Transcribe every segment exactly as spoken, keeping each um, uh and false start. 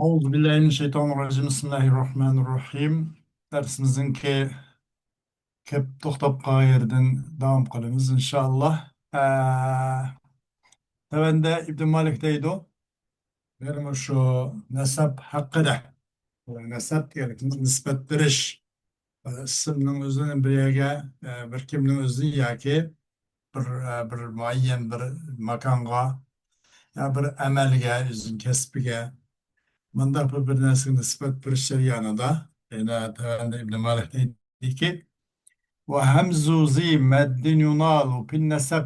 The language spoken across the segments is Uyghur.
أعوذ بالله من الشيطان الرجيم. بسم الله الرحمن الرحيم. دەرسىمىزنىڭكى كەپ توختاپ قالغان يېرىدىن داۋام قىلىمىز، ئىنشائاللا. ئە، تۆۋەندە ئىبن مالىك دەيدۇ، يەنى مۇشۇ نەسەب ھەققىدە. نەسەب دېگەنلىكىمىز نىسبەت بېرىش. ئىسىمنىڭ ئۆزىنى بىر يەرگە، ئە، بىر كىمنىڭ ئۆزىنى ياكى بىر، ئە، بىر مۇئەييەن بىر ماكانغا يا بىر ئەمەلگە، ئۆزىنىڭ كەسپىگە، مۇنداق بىر، بىر نەرسىگە نىسبەت بېرىش جەريانىدا، يەنە تۆۋەندە ئىبن مالىك دەيدۇكى، وهمز ذي مد ينال في النسب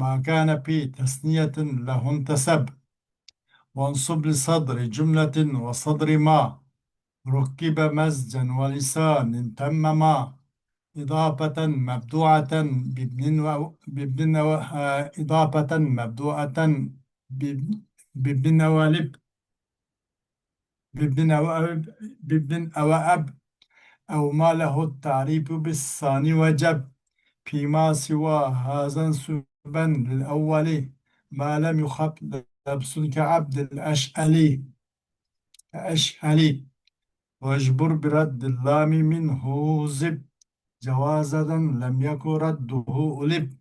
ما كان في تثنية له انتسب. وانصب لصدر جملة وصدر ما ركب مزجا ولسان تمما. إضافة مبدوعة بابن و-، بابن و-، آه، إضافة مبدوعة باب-، بابن ولب، بابن أو أب، بابن أو أب، أو ما له التعريف بالثاني وجب. فيما سوى هذا انسبا للأول ما لم يخف لبس كعبد الأشعل. أشعلي. واجبر برد اللام منه زب، جوازا لم يك رده ألب.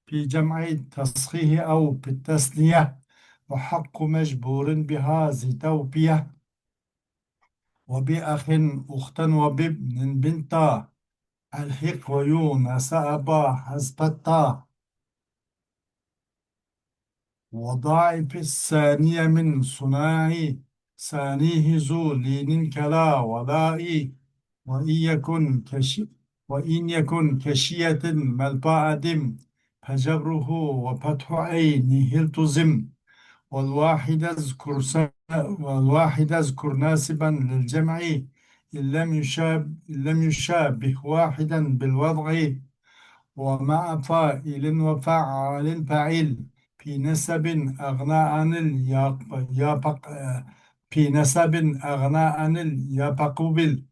في جمع تصحيح أو في التثنية، وحق مجبور بها ذي توفية. وبأخ أختا وبابن بنتا، ألحق ويونس أبا حذف التاء. وضاعف الثاني من صناع، ثانيه ذو لين كلا ولاء. وإن يكن كشي-، وإن يكن كشية ملفا أدم، فجبره وفتح عينه التزم. والواحد اذكر س-، والواحد اذكر ناسبا للجمع، إن لم يشاب-، إن لم يشابه واحدا بالوضع. ومع فاعل وفعال فعل، في نسب أغنى عن الياق-، يافق-، في نسب أغنى عن اليافقبل،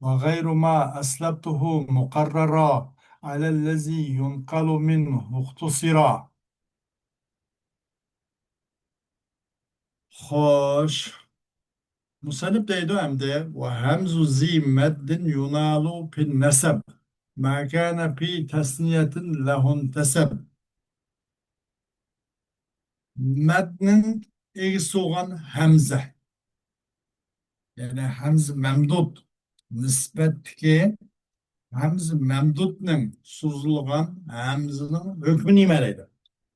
وغير ما أسلفته مقررا على الذي ينقل منه اقتصرا. خوش. مۇسەننىپ دەيدۇ ئەمدى، وهمز ذي مد ينال في النسب ما كان في تثنية له انتسب. مەدنىڭ ئىگىسى بولغان ھەمزە، يەنى ھەمزە مەمدۇد، نىسبەتتىكى ھەمزە مەمدۇدنىڭ، سوزۇلغان ھەمزىنىڭ ھۆكمى نېمە دەيدۇ؟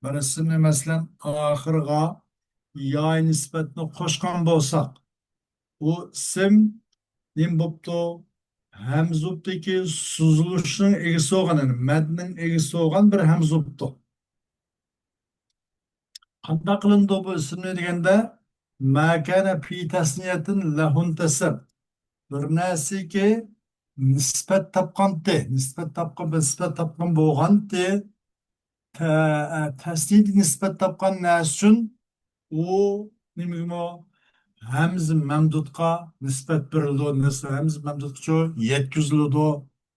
بىر ئىسىمنى، مەسىلەن، ئاخىرىغا ياي نىسبەتنى قوشقان بولساق، ئۇ ئىسىم نېمە بوپتۇ؟ ھەمزە بوپتۇكى، سوزۇلۇشنىڭ ئىگىسى بولغان، يەنى مەدنىڭ ئىگىسى بولغان بىر ھەمزە بوپتۇ. قانداق قىلىنىدۇ بۇ ئىسىمنى دېگەندە، ما كان في تثنية له انتسب. بىر نەرسىگە نىسبەت تاپقانتى، نىسبەت تاپقان، نىسبەت تاپقان بولغانتى، تە-، تەسنىيدە نىسبەت تاپقان نەرسە ئۈچۈن ئۇ نېمىگىمۇ؟ ھەمزە مەمدۇدقا نىسبەت بېرىلىدۇ، نىس-، ھەمزە مەمدۇدقىچۇ يەتكۈزۈلىدۇ،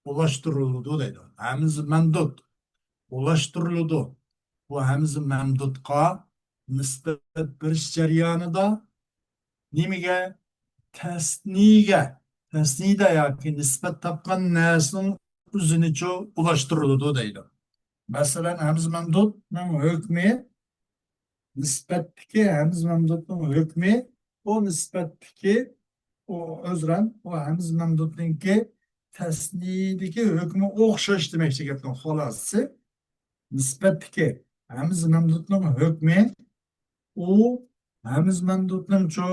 ئۇلاشتۇرۇلىدۇ دەيدۇ. ھەمزە مەمدۇد ئۇلاشتۇرۇلىدۇ. بۇ ھەمزە مەمدۇدقا نىسبەت بېرىش جەريانىدا نېمىگە؟ تەسنىيگە. تەسنىيدە ياكى نىسبەت تاپقان نەرسىنىڭ ئۆزىنىچۇ ئۇلاشتۇرۇلىدۇ دەيدۇ. مەسىلەن، ھەمزە مەمدۇدنىڭ ھۆكمى، نىسبەتتىكى ھەمزە مەمدۇدنىڭ ھۆكمى، ئۇ نىسبەتتىكى، ئۇ ئۆزرەن، ئۇ ھەمزە مەمدۇدنىڭكى تەسنىيدىكى ھۆكمى ئوخشاش دېمەكچى گەپنىڭ خۇلاسىسى. نىسبەتتىكى ھەمزە مەمدۇدنىڭ ھۆكمى ئۇ ھەمزە مەمدۇدنىڭچۇ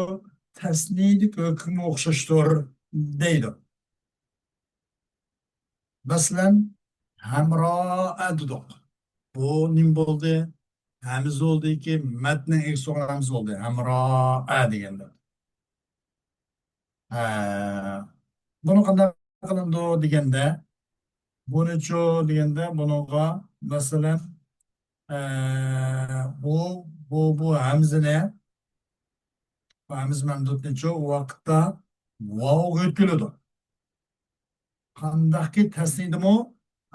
تەسنىيدىكى ھۆكمى ئوخشاشتۇر دەيدۇ. مەسىلەن، ھەمرائە دېدۇق. بۇ نېمە بولدى؟ ھەمزە بولدىكى، مەدنىڭ ئىگىسى بولغان ھەمزە بولدى. ھەمرائە دېگەندە. ھە. بۇنى قانداق قىلىنىدۇ دېگەندە، بۇنىچۇ دېگەندە، بۇنىڭغا، مەسىلەن، ئە، بۇ، بۇ، بۇ ھەمزىنى، بۇ ھەمزە مەمدۇدنىچۇ ئۇ ۋاقىتتا ۋاۋغا يۆتكىلىدۇ. قانداقكى تەسنىيدىمۇ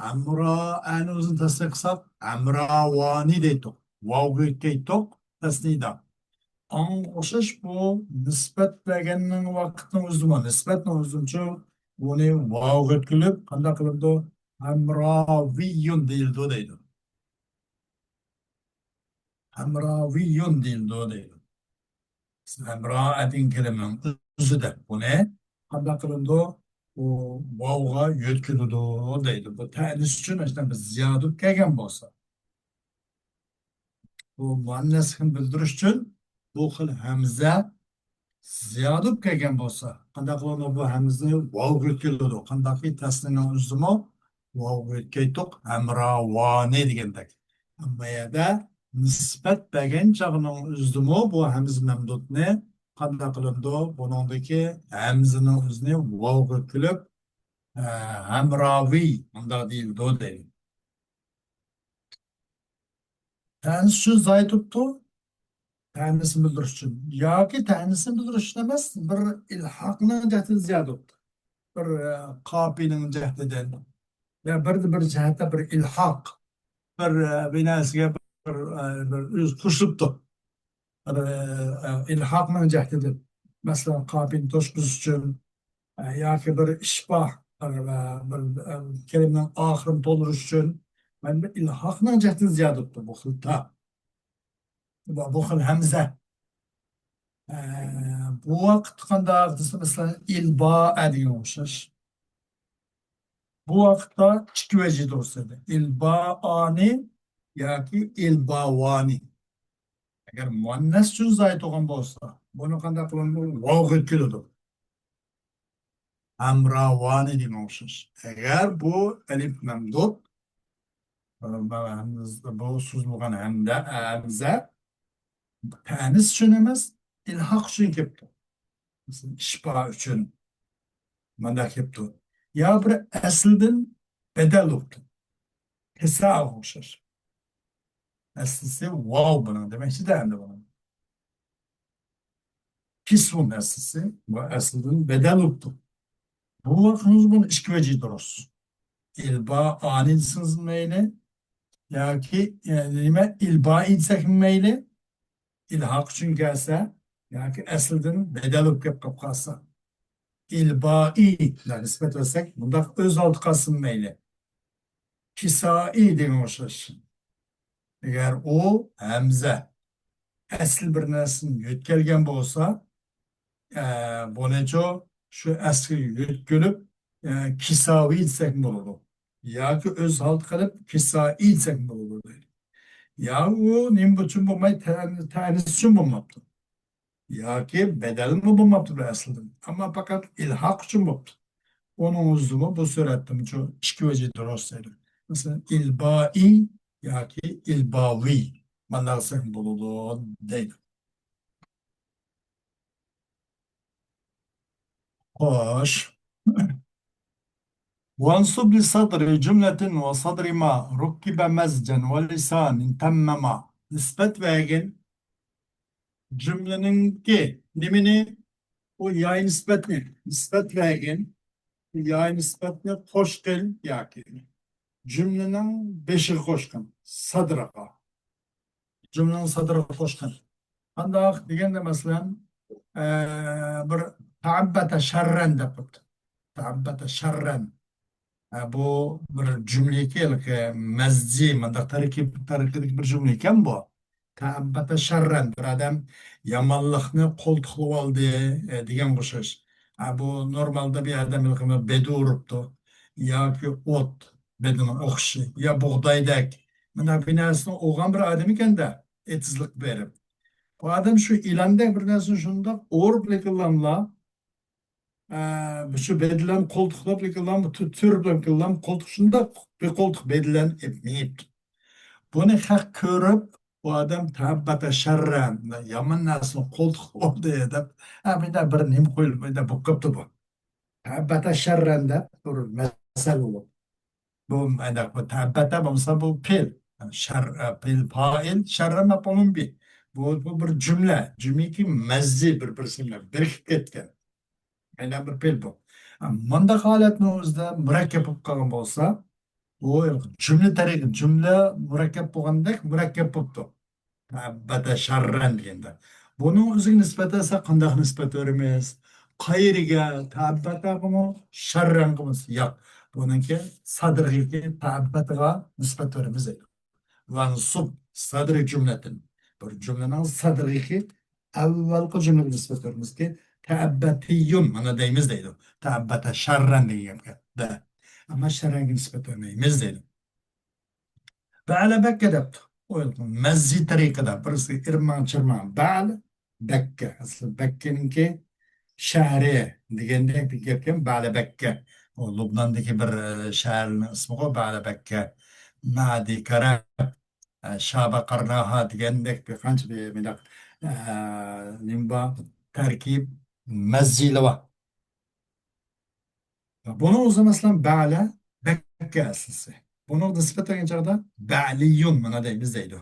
ھەمرائەنى ئۆزىنى تەسنىيە قىلساق، ھەمراۋانى دەيتتۇق. ۋاۋغا يۆتكەيتتۇق تەسنىيدا. ئاڭغا ئوخشاش بۇ نىسبەت بەرگەننىڭ ۋاقىتنىڭ ئۆزىمۇ، نىسبەتنىڭ ئۆزىمۇچۇ بۇنى ۋاۋغا يۆتكىلىپ، قانداق قىلىدۇ؟ ھەمراۋىيۇن دېيىلىدۇ دەيدۇ. ھەمراۋىيۇن دېيىلىدۇ دەيدۇ. ھەمرا دېگەن كەلىمىنىڭ ئۆزىدە بۇنى قانداق قىلىدۇ؟ بۇ ۋاۋغا يۆتكىلىدۇ دەيدۇ. بۇ تەئنىس ئۈچۈن ئاشۇنداق بىر زىيادە كەلگەن بولسا. بۇ مۇئەننەسلىكنى بىلدۈرۈش ئۈچۈن بۇ خىل ھەمزە زىيادە بولۇپ كەلگەن بولسا، قانداق قىلىدۇ؟ بۇ ھەمزىنى ۋاۋغا يۆتكىلىدۇ. قانداقكى تەسنىنىڭ ئۆزىمۇ ۋاۋغا يۆتكەيتتۇق، ھەمراۋانى دېگەندەك. ئەمما يەردە نىسبەت بەرگەن چاغنىڭ ئۆزىدىمۇ بۇ ھەمزە مەمدۇدنى قانداق قىلىدۇ؟ بۇنىڭدىكى ھەمزىنىڭ ئۆزىنى ۋاۋغا يۆتكىلىپ، ئە، ھەمراۋى مۇنداق دېيىلىدۇ دەيدۇ. تەنىس ئۈچۈن زايە تۇرۇپتۇ. تەنىسنى بىلدۈرۈش ئۈچۈن ياكى تەنىسنى بىلدۈرۈش ئۈچۈن ئەمەس، بىر ئىلھاقنىڭ جەھىتىدىن زىيادە بوپتۇ. بىر، ئە، قاپىينىڭ جەھىتىدىن. يا بىر، بىر جەھەتتە بىر ئىلھاق، بىر، ئە، بىر نەرسىگە بىر، ئە، بىر ئۆز قوشۇلۇپتۇ. بىر، ئە، ئىلھاقنىڭ جەھىتىدىن. مەسىلەن، قاپىينى توشقۇزۇش ئۈچۈن، ئە، ياكى بىر ئىشباھ، بىر، ئە، بىر، ئە، كەلىمىنىڭ ئاخىرىنى تولدۇرۇش ئۈچۈن. مانا بىر ئىلھاقنىڭ جەھىتىدىن زىيادە بوپتۇ بۇ خىل تا. بۇ، بۇ خىل ھەمزە. ئە، بۇ ۋاقىتتا قانداق دېسە، مەسىلەن، ئىلبا دېگەن ئوخشاش. بۇ ۋاقىتتا ئىككى ۋەجىدە بولسا ئىدى. ئىلبائانى ياكى ئىلباۋانى. ئەگەر مۇئەننەس ئۈچۈن زايە تۇرغان بولسا، بۇنى قانداق قىلىدۇ؟ ۋاۋغا يۆتكىلىدۇ. ھەمراۋانى دېگەن ئوخشاش. ئەگەر بۇ ئەلىپ مەمدۇد، بۇ سوزۇلغان ھەمدە، ھەمزە تەنىس ئۈچۈن ئەمەس، ئىلھاق ئۈچۈن كېلىپتۇ. مەسىلەن، ئىشبا ئۈچۈن مانداق كېلىپتۇ. يا بىر ئەسلىدىن بەدەل بوپتۇ. كىساغا ئوخشاش. ئەسلىسى ۋاۋ بۇنىڭ دېمەكچىدە ئەمدى بۇنىڭ. كىسۋۇن ئەسلىسى، بۇ ئەسلىدىن بەدەل بوپتۇ. بۇ ۋاقىتنىڭىز بۇنى ئىككى ۋەجى دۇرۇس. ئىلبا ئانى دېسىڭىز مەيلى، ياكى، يەنى نېمە، ئىلبائى دېسەكمۇ مەيلى، ئىلھاق ئۈچۈن كەلسە، ياكى ئەسلىدىن بەدەل بولۇپ كېلىپ قالسا. ئىلبائى بىلەن نىسبەتلەسەك، بۇنداق ئۆز ھالىدا قالسىمۇ مەيلى. كىسائى دېگەن ئوخشاش. ئەگەر ئۇ ھەمزە ئەسلى بىر نەرسىنى يۆتكەلگەن بولسا، ئە، بۇنىچۇ شۇ ئەسلىگە يۆتكىلىپ، ئە، كىساۋى دېسەكمۇ بولىدۇ. ياكى ئۆز ھالىدا قېلىپ، كىسائى دېسەكمۇ بولىدۇ دەيدۇ. يا ئۇ نېمە ئۈچۈن بولماي، تەن-، تەنىس ئۈچۈن بولماپتۇ. ياكى بەدەلمۇ بولماپتۇ بۇ ئەسلىدىن. ئەمما پەقەت ئىلھاق ئۈچۈن بوپتۇ. ئۇنىڭ ئۆزىمۇ بۇ سۈرەتتىمۇ شۇ ئىككى ۋەجى دۇرۇس دەيدۇ. مەسىلەن، ئىلبائى ياكى ئىلباۋى مانا دېسەك بولىدۇ دەيدۇ. خوش. وانصب لصدر جملة وصدر ما ركب مزجا ولسان تمما. نىسبەت بەرگىن جۈملىنىڭكى نېمىنى؟ ئۇ ياي نىسبەتنى، نىسبەت بەرگىن ياي نىسبەتنى قوشقىن ياكى جۈملىنىڭ بېشىغا قوشقىن، سادرىغا. جۈملىنىڭ سادرىغا قوشقىن. قانداق دېگەندە، مەسىلەن، ئە، بىر تەئەببەتە شەررەن دەپ قويۇپتۇ. تەئەببەتە شەررەن. ئە، بۇ بىر جۈملە ئىكەن، مەزجى، مۇنداق تەركىب، تەركىبىدىكى بىر جۈملە ئىكەن بۇ. تەئەببەتە شەررەن، بىر ئادەم يامانلىقنى قولتۇقلىۋالدى، ئە، دېگەن ئوخشاش. ئە، بۇ نورمالدا بىر ئادەم بەدە ئۇرۇپتۇ ياكى ئوت، بەدىنىڭ ئوخشىشى، يا بۇغدايدەك. مانا بىر نەرسىنى ئۇرغان بىر ئادەم ئىكەندە، ئېتىزلىق بېرىپ. بۇ ئادەم شۇ ئىلاندەك بىر نەرسىنى شۇنداق ئۇرۇپ لېكىنلاملا، ئە، شۇ بەدىلەن قولتۇقلاپ لېكىنلام، تۈ-، تۈرۈپ لېكىنلام قولتۇق شۇنداق بىر قولتۇق بەدىلەن ئېلىپ مېڭىپتۇ. بۇنى خەق كۆرۈپ، بۇ ئادەم تەببەتە شەررەن، يامان نەرسىنى قولتۇقلاپ ئالدى دەپ، ھە، مۇنداق بىر نېمە قويۇلۇپ، مۇنداق بولۇپ قاپتۇ بۇ. تەببەتە شەررەن دەپ بىر مەسەل بولۇپ. بۇ، مۇنداق، بۇ تەببەتە بولمىسا بۇ پېئىل. شەر، پېئىل پائىل، شەررەن مەپئۇلۇن بىھ. بۇ، بۇ بىر جۈملە. جۈملىكى مەزجى بىر-بىرسى بىلەن بىرىكىپ كەتكەن. ئەينەن بىر پېئىل بۇ. مۇنداق ھالەتنىڭ ئۆزىدە مۇرەككەپ بولۇپ قالغان بولسا، بۇ جۈملە تەرىقى، جۈملە مۇرەككەپ بولغاندەك مۇرەككەپ بوپتۇ. تەببەتە شەررەن دېگەندە. بۇنىڭ ئۆزىگە نىسبەت بەرسەك، قانداق نىسبەت بېرىمىز؟ قەيرىگە؟ تەئەببەتاغىمۇ؟ شەررەنغىمۇ؟ ياق. بۇنىڭكى سادىرغىكى تەئەببەتىغا نىسبەت بېرىمىز دەيدۇ. ۋەنسۇب سەدرى جۈملەتىن. بىر جۈملىنىڭ سەدرىگىكى ئەۋۋەلقى جۈملىگە نىسبەت بېرىمىزكى، تەئەببەتىيۇن مانا دەيمىز دەيدۇ. تەئەببەتە شەررەن دېگەن گەپكە. دە. ئەمما شەررەنگە نىسبەت بەرمەيمىز دەيدۇ. بەلە بەككە دەپتۇ. ئويلىغىن، مەززى تەرىقىدە بىرسى ئىرماڭ چىرماڭ بەل بەككە. ئەسلى بەككىنىڭكى شەھىرى دېگەندەك گەپكەن بەلە بەككە. ئۇ لۇبناندىكى بىر، ئە، شەھەرنىڭ ئىسمىغۇ بەلە بەككە. مەدى كەرەپ، ئە، شابە قارناھا دېگەندەك بىر قانچە بىر مۇنداق، ئە، نېمە بار؟ تەركىب مەززىلى بار. بۇنىڭ ئۆزى مەسىلەن بەلە بەككە ئەسلىسى. بۇنىڭغا نىسبەت بەرگەن چاغدا بەلىيۇن مانا دەيمىز دەيدۇ.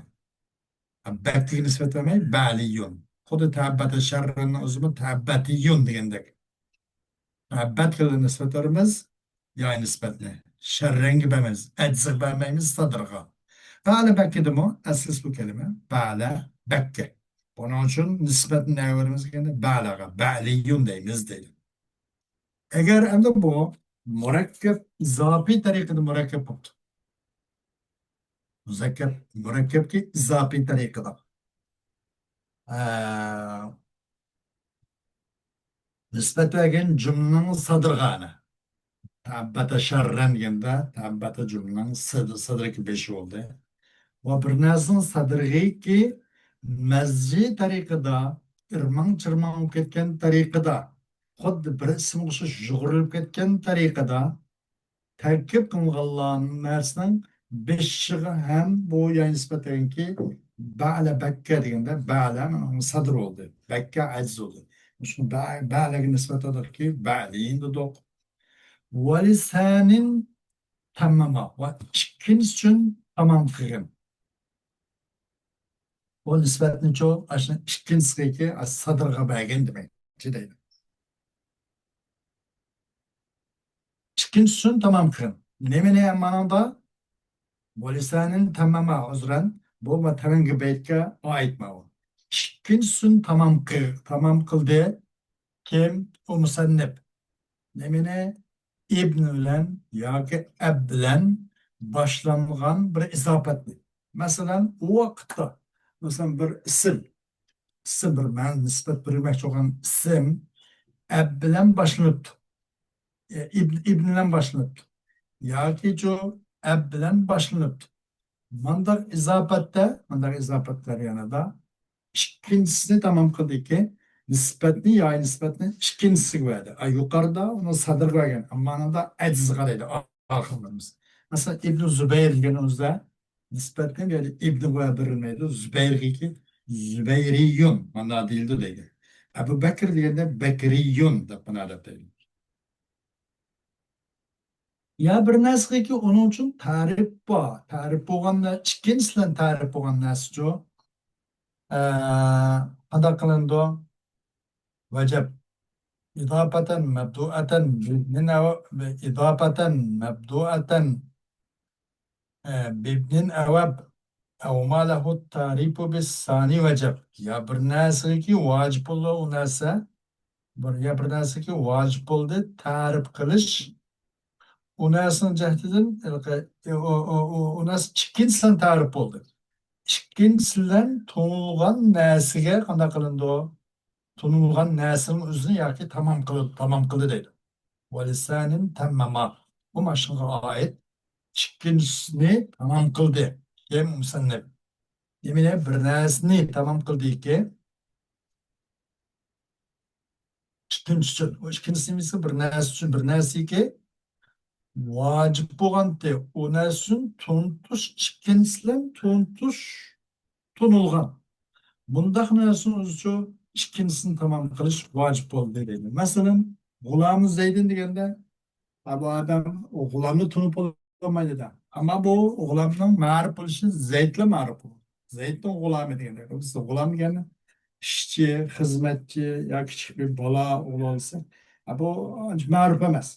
بەككىگە نىسبەت بەرمەي بەلىيۇن. خۇددى تەببەتە شەررەننىڭ ئۆزىمۇ تەببەتىيۇن دېگەندەك. تەببەتكە نىسبەت بەرىمىز، ياي نىسبەتنى. شەررەنگە بەرمەيمىز، ئەجزىگە بەرمەيمىز، سادىرغا. بەلە بەككىدىمۇ ئەسلىسى بۇ كەلىمە بەلە بەككە. بۇنىڭ ئۈچۈن نىسبەتنى نەگە بەرىمىز دېگەندە بەلەگە، بەلىيۇن دەيمىز دەيدۇ. ئەگەر ئەمدى بۇ مۇرەككەپ ئىزاپىي تەرىقىدە مۇرەككەپ بوپتۇ. مۇزەككەر مۇرەككەپكە ئىزاپىي تەرىقىدە، ئە، نىسبەت بەرگەن جۈملىنىڭ سادىرغانى. تەببەتە شەررەن دېگەندە، تەببەتە جۈملىنىڭ سەد-، سەدرىكى بېشى بولدى. ۋە بىر نەرسىنىڭ سەدرىكى مەززى تەرىقىدە، ئىرماڭ چىرماڭ بولۇپ كەتكەن تەرىقىدە، خۇددى بىر ئىسىمغا ئوخشاش يۇغۇرۇلۇپ كەتكەن تەرىقىدە تەركىب قىلىنغانلار نەرسىنىڭ بېشىغا ھەم بۇ ياي نىسبەت دېگەنكى بەلە بەككە دېگەندە بەلە سەدر بولدى. بەككە ئەجز بولدى. شۇ بە-، بەلەگە نىسبەت دېدۇقكى، بەلىن دېدۇق. ۋەلىسانىن تەممەما. ۋە ئىككىنچىسى ئۈچۈن تامام قىلغىن. بۇ نىسبەتنىچۇ، ئاشۇ ئىككىنچىسىگە، ئاشۇ سادىرغا بەرگىن دېمەكچى دەيدۇ. ئىككىنچىسىنى تامام قىلغىن. نېمىنى مانىڭدا؟ ۋەلىسانىن تەممەما، ئۇزرەن، بۇ ۋە تەۋەنگە بەيتكە ئائىت ماۋۇ. ئىككىنچىسىنى تامام قىل-، تامام قىلدى. كىم؟ ئۇ مۇسەننىپ. نېمىنى؟ ئىبن بىلەن ياكى ئەب بىلەن باشلانغان بىر ئىزاپەتنى. مەسىلەن، ئۇ ۋاقىتتا، مەسىلەن، بىر ئىسىم، ئىسىم بىر مەن نىسبەت بېرىلمەكچى بولغان ئىسىم ئەب بىلەن باشلىنىپتۇ. ئە، ئىبن، ئىبن بىلەن باشلىنىپتۇ. ياكى شۇ ئەب بىلەن باشلىنىپتۇ. مانداق ئىزاپەتتە، مانداق ئىزاپەت جەريانىدا ئىككىنچىسىنى تامام قىلدىكى، نىسبەتنى، ياي نىسبەتنى ئىككىنچىسىگە بەردى. ئا، يۇقىرىدا ئۇنى سادىرغا بەرگەن، ئەمما مانىڭدا ئەجزىغا دەيدۇ، ئا-، ئاخىرلىرىمىز. مەسىلەن، ئىبنۇ زۇبەير دېگىنىمىزدە نىسبەتنى بۇ يەردە ئىبنىغا بېرىلمەيدۇ، زۇبەيرغىكى، زۇبەيرىيۇن، مانا دېيىلىدۇ دەيدۇ. ئەبۇ بەكر دېگەندە بەكرىيۇن دەپ مانا دەپ دەيدۇ. يا بىر نەرسىگىكى ئۇنىڭ ئۈچۈن تەرىپ بار. تەرىپ بولغان نە-، ئىككىنچىسى بىلەن تەرىپ بولغان نەرسىچۇ؟ ئە، قانداق قىلىنىدۇ؟ ۋەجەب. ئىزاپەتەن مەبدۇئەتەن بىبنىن ئەۋ-، ئىزاپەتەن مەبدۇئەتەن، ئە، بىبنىن ئەۋەب. ئەۋ ما لەھۇ تەرىپۇ بىسسانى ۋەجەب. يا بىر نەرسىگىكى ۋاجىب بولىدۇ ئۇ نەرسە. بىر، يا بىر نەرسىگە ۋاجىپ بولدى، تەرىپ قىلىش. ئۇ نەرسىنىڭ جەھىتىدىن، ھېلىقى، ئۇ، ئۇ، ئۇ، ئۇ نەرسە ئىككىنچىسى بىلەن تەرىپ بولدى. ئىككىنچىسى بىلەن تونۇلغان نەرسىگە قانداق قىلىنىدۇ؟ تونۇلغان نەرسىنىڭ ئۆزىنى ياكى تامام قىل-، تامام قىلدى دەيدۇ. ۋەلىسانىن تەممەما. بۇ ماشىنىغا ئائىت. ئىككىنچىسىنى تامام قىلدى. كىم؟ مۇسەننىپ. دېمەك، بىر نەرسىنى تامام قىلدىكى، ئىككىنچى ئۈچۈن. ئۇ ئىككىنچىسى نېمىسى؟ بىر نەرسە ئۈچۈن، بىر نەرسىگە ۋاجىپ بولغانتى. ئۇ نەرسىنى تونۇتۇش، ئىككىنچىسى بىلەن تونۇتۇش تونۇلغان. بۇنداق نەرسىنى ئۆزىچۇ ئىككىنچىسىنى تامام قىلىش ۋاجىپ بولدى دەيدۇ. مەسىلەن، غۇلامۇ زەيدىن دېگەندە، ھە، بۇ ئادەم ئۇ غۇلامنى تونۇپ بولالمايدۇ دە. ئەمما بۇ غۇلامنىڭ مەرۇپ بولۇشى زەيدلا مەرۇپ بولىدۇ. زەيدنىڭ غۇلامى دېگەندەك. بىز غۇلام دېگەندە ئىشچى، خىزمەتچى يا كىچىك بىر بالا ئوغلى بولسا، ھە، بۇ ئانچە مەرۇپ ئەمەس.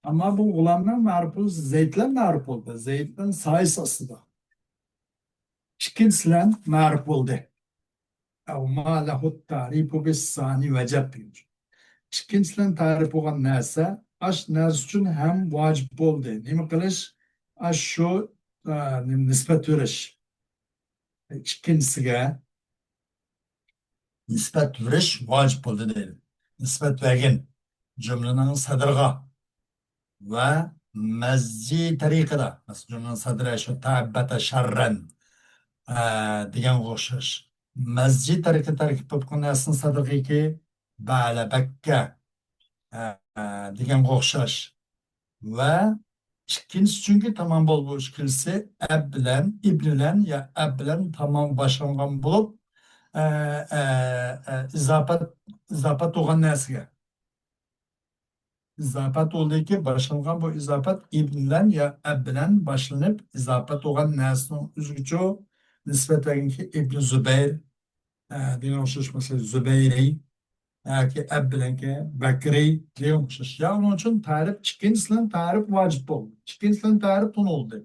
ئەمما بۇ غۇلامنىڭ مەرۇپ بولۇشى زەيدلا مەرۇپ بولدى. زەيدنىڭ سايىسى ئاستىدا. ئىككىنچىسى بىلەن مەرۇپ بولدى. أو ما له التعريف بالثاني وجب دېگەن. ئىككىنچىسىدىن تەرىپ بولغان نەرسە، ئاش نەرسە ئۈچۈن ھەم ۋاجىپ بولدى. نېمە قىلىش؟ ئاش شۇ، ئە، نېمە، نىسبەت بېرىش. ئىككىنچىسىگە نىسبەت بېرىش ۋاجىپ بولدى دەيدۇ. نىسبەت بەرگىن جۈملىنىڭ سەدرىغا ۋە مەزجى تەرىقىدە، مەسىلەن، جۈملىنىڭ سەدرى شۇ تەببەتە شەررەن، ئە، دېگەنگە ئوخشاش. مەزجى تەرىقى تەركىب بولۇپ قالغان نەرسىنىڭ سەدرىغىكى بەلە بەككە، ئە، ئە، دېگەنگە ئوخشاش. ۋە ئىككىنچىسى، چۈنكى تامام بولدى، بۇ ئىككىلىسى ئەب بىلەن، ئىبن بىلەن يا ئەب بىلەن تامام باشلانغان بولۇپ، ئە، ئە، ئە، ئىزاپەت، ئىزاپەت بولغان نەرسىگە. ئىزاپەت بولدىكى، باشلانغان بۇ ئىزاپەت ئىبن بىلەن يا ئەب بىلەن باشلىنىپ، ئىزاپەت بولغان نەرسىنىڭ ئۆزىگىچۇ نىسبەت بەرگەنكى ئىبن زۇبەير، ئە، دېگەن ئوخشاش، مەسىلەن، زۇبەيرى ياكى ئەب بىلەنكى بەكرى دېگەن ئوخشاش. يا ئۇنىڭ ئۈچۈن تەرىپ، ئىككىنچىسىدىن تەرىپ ۋاجىپ بولدى. ئىككىنچىسىدىن تەرىپ تونۇلدى.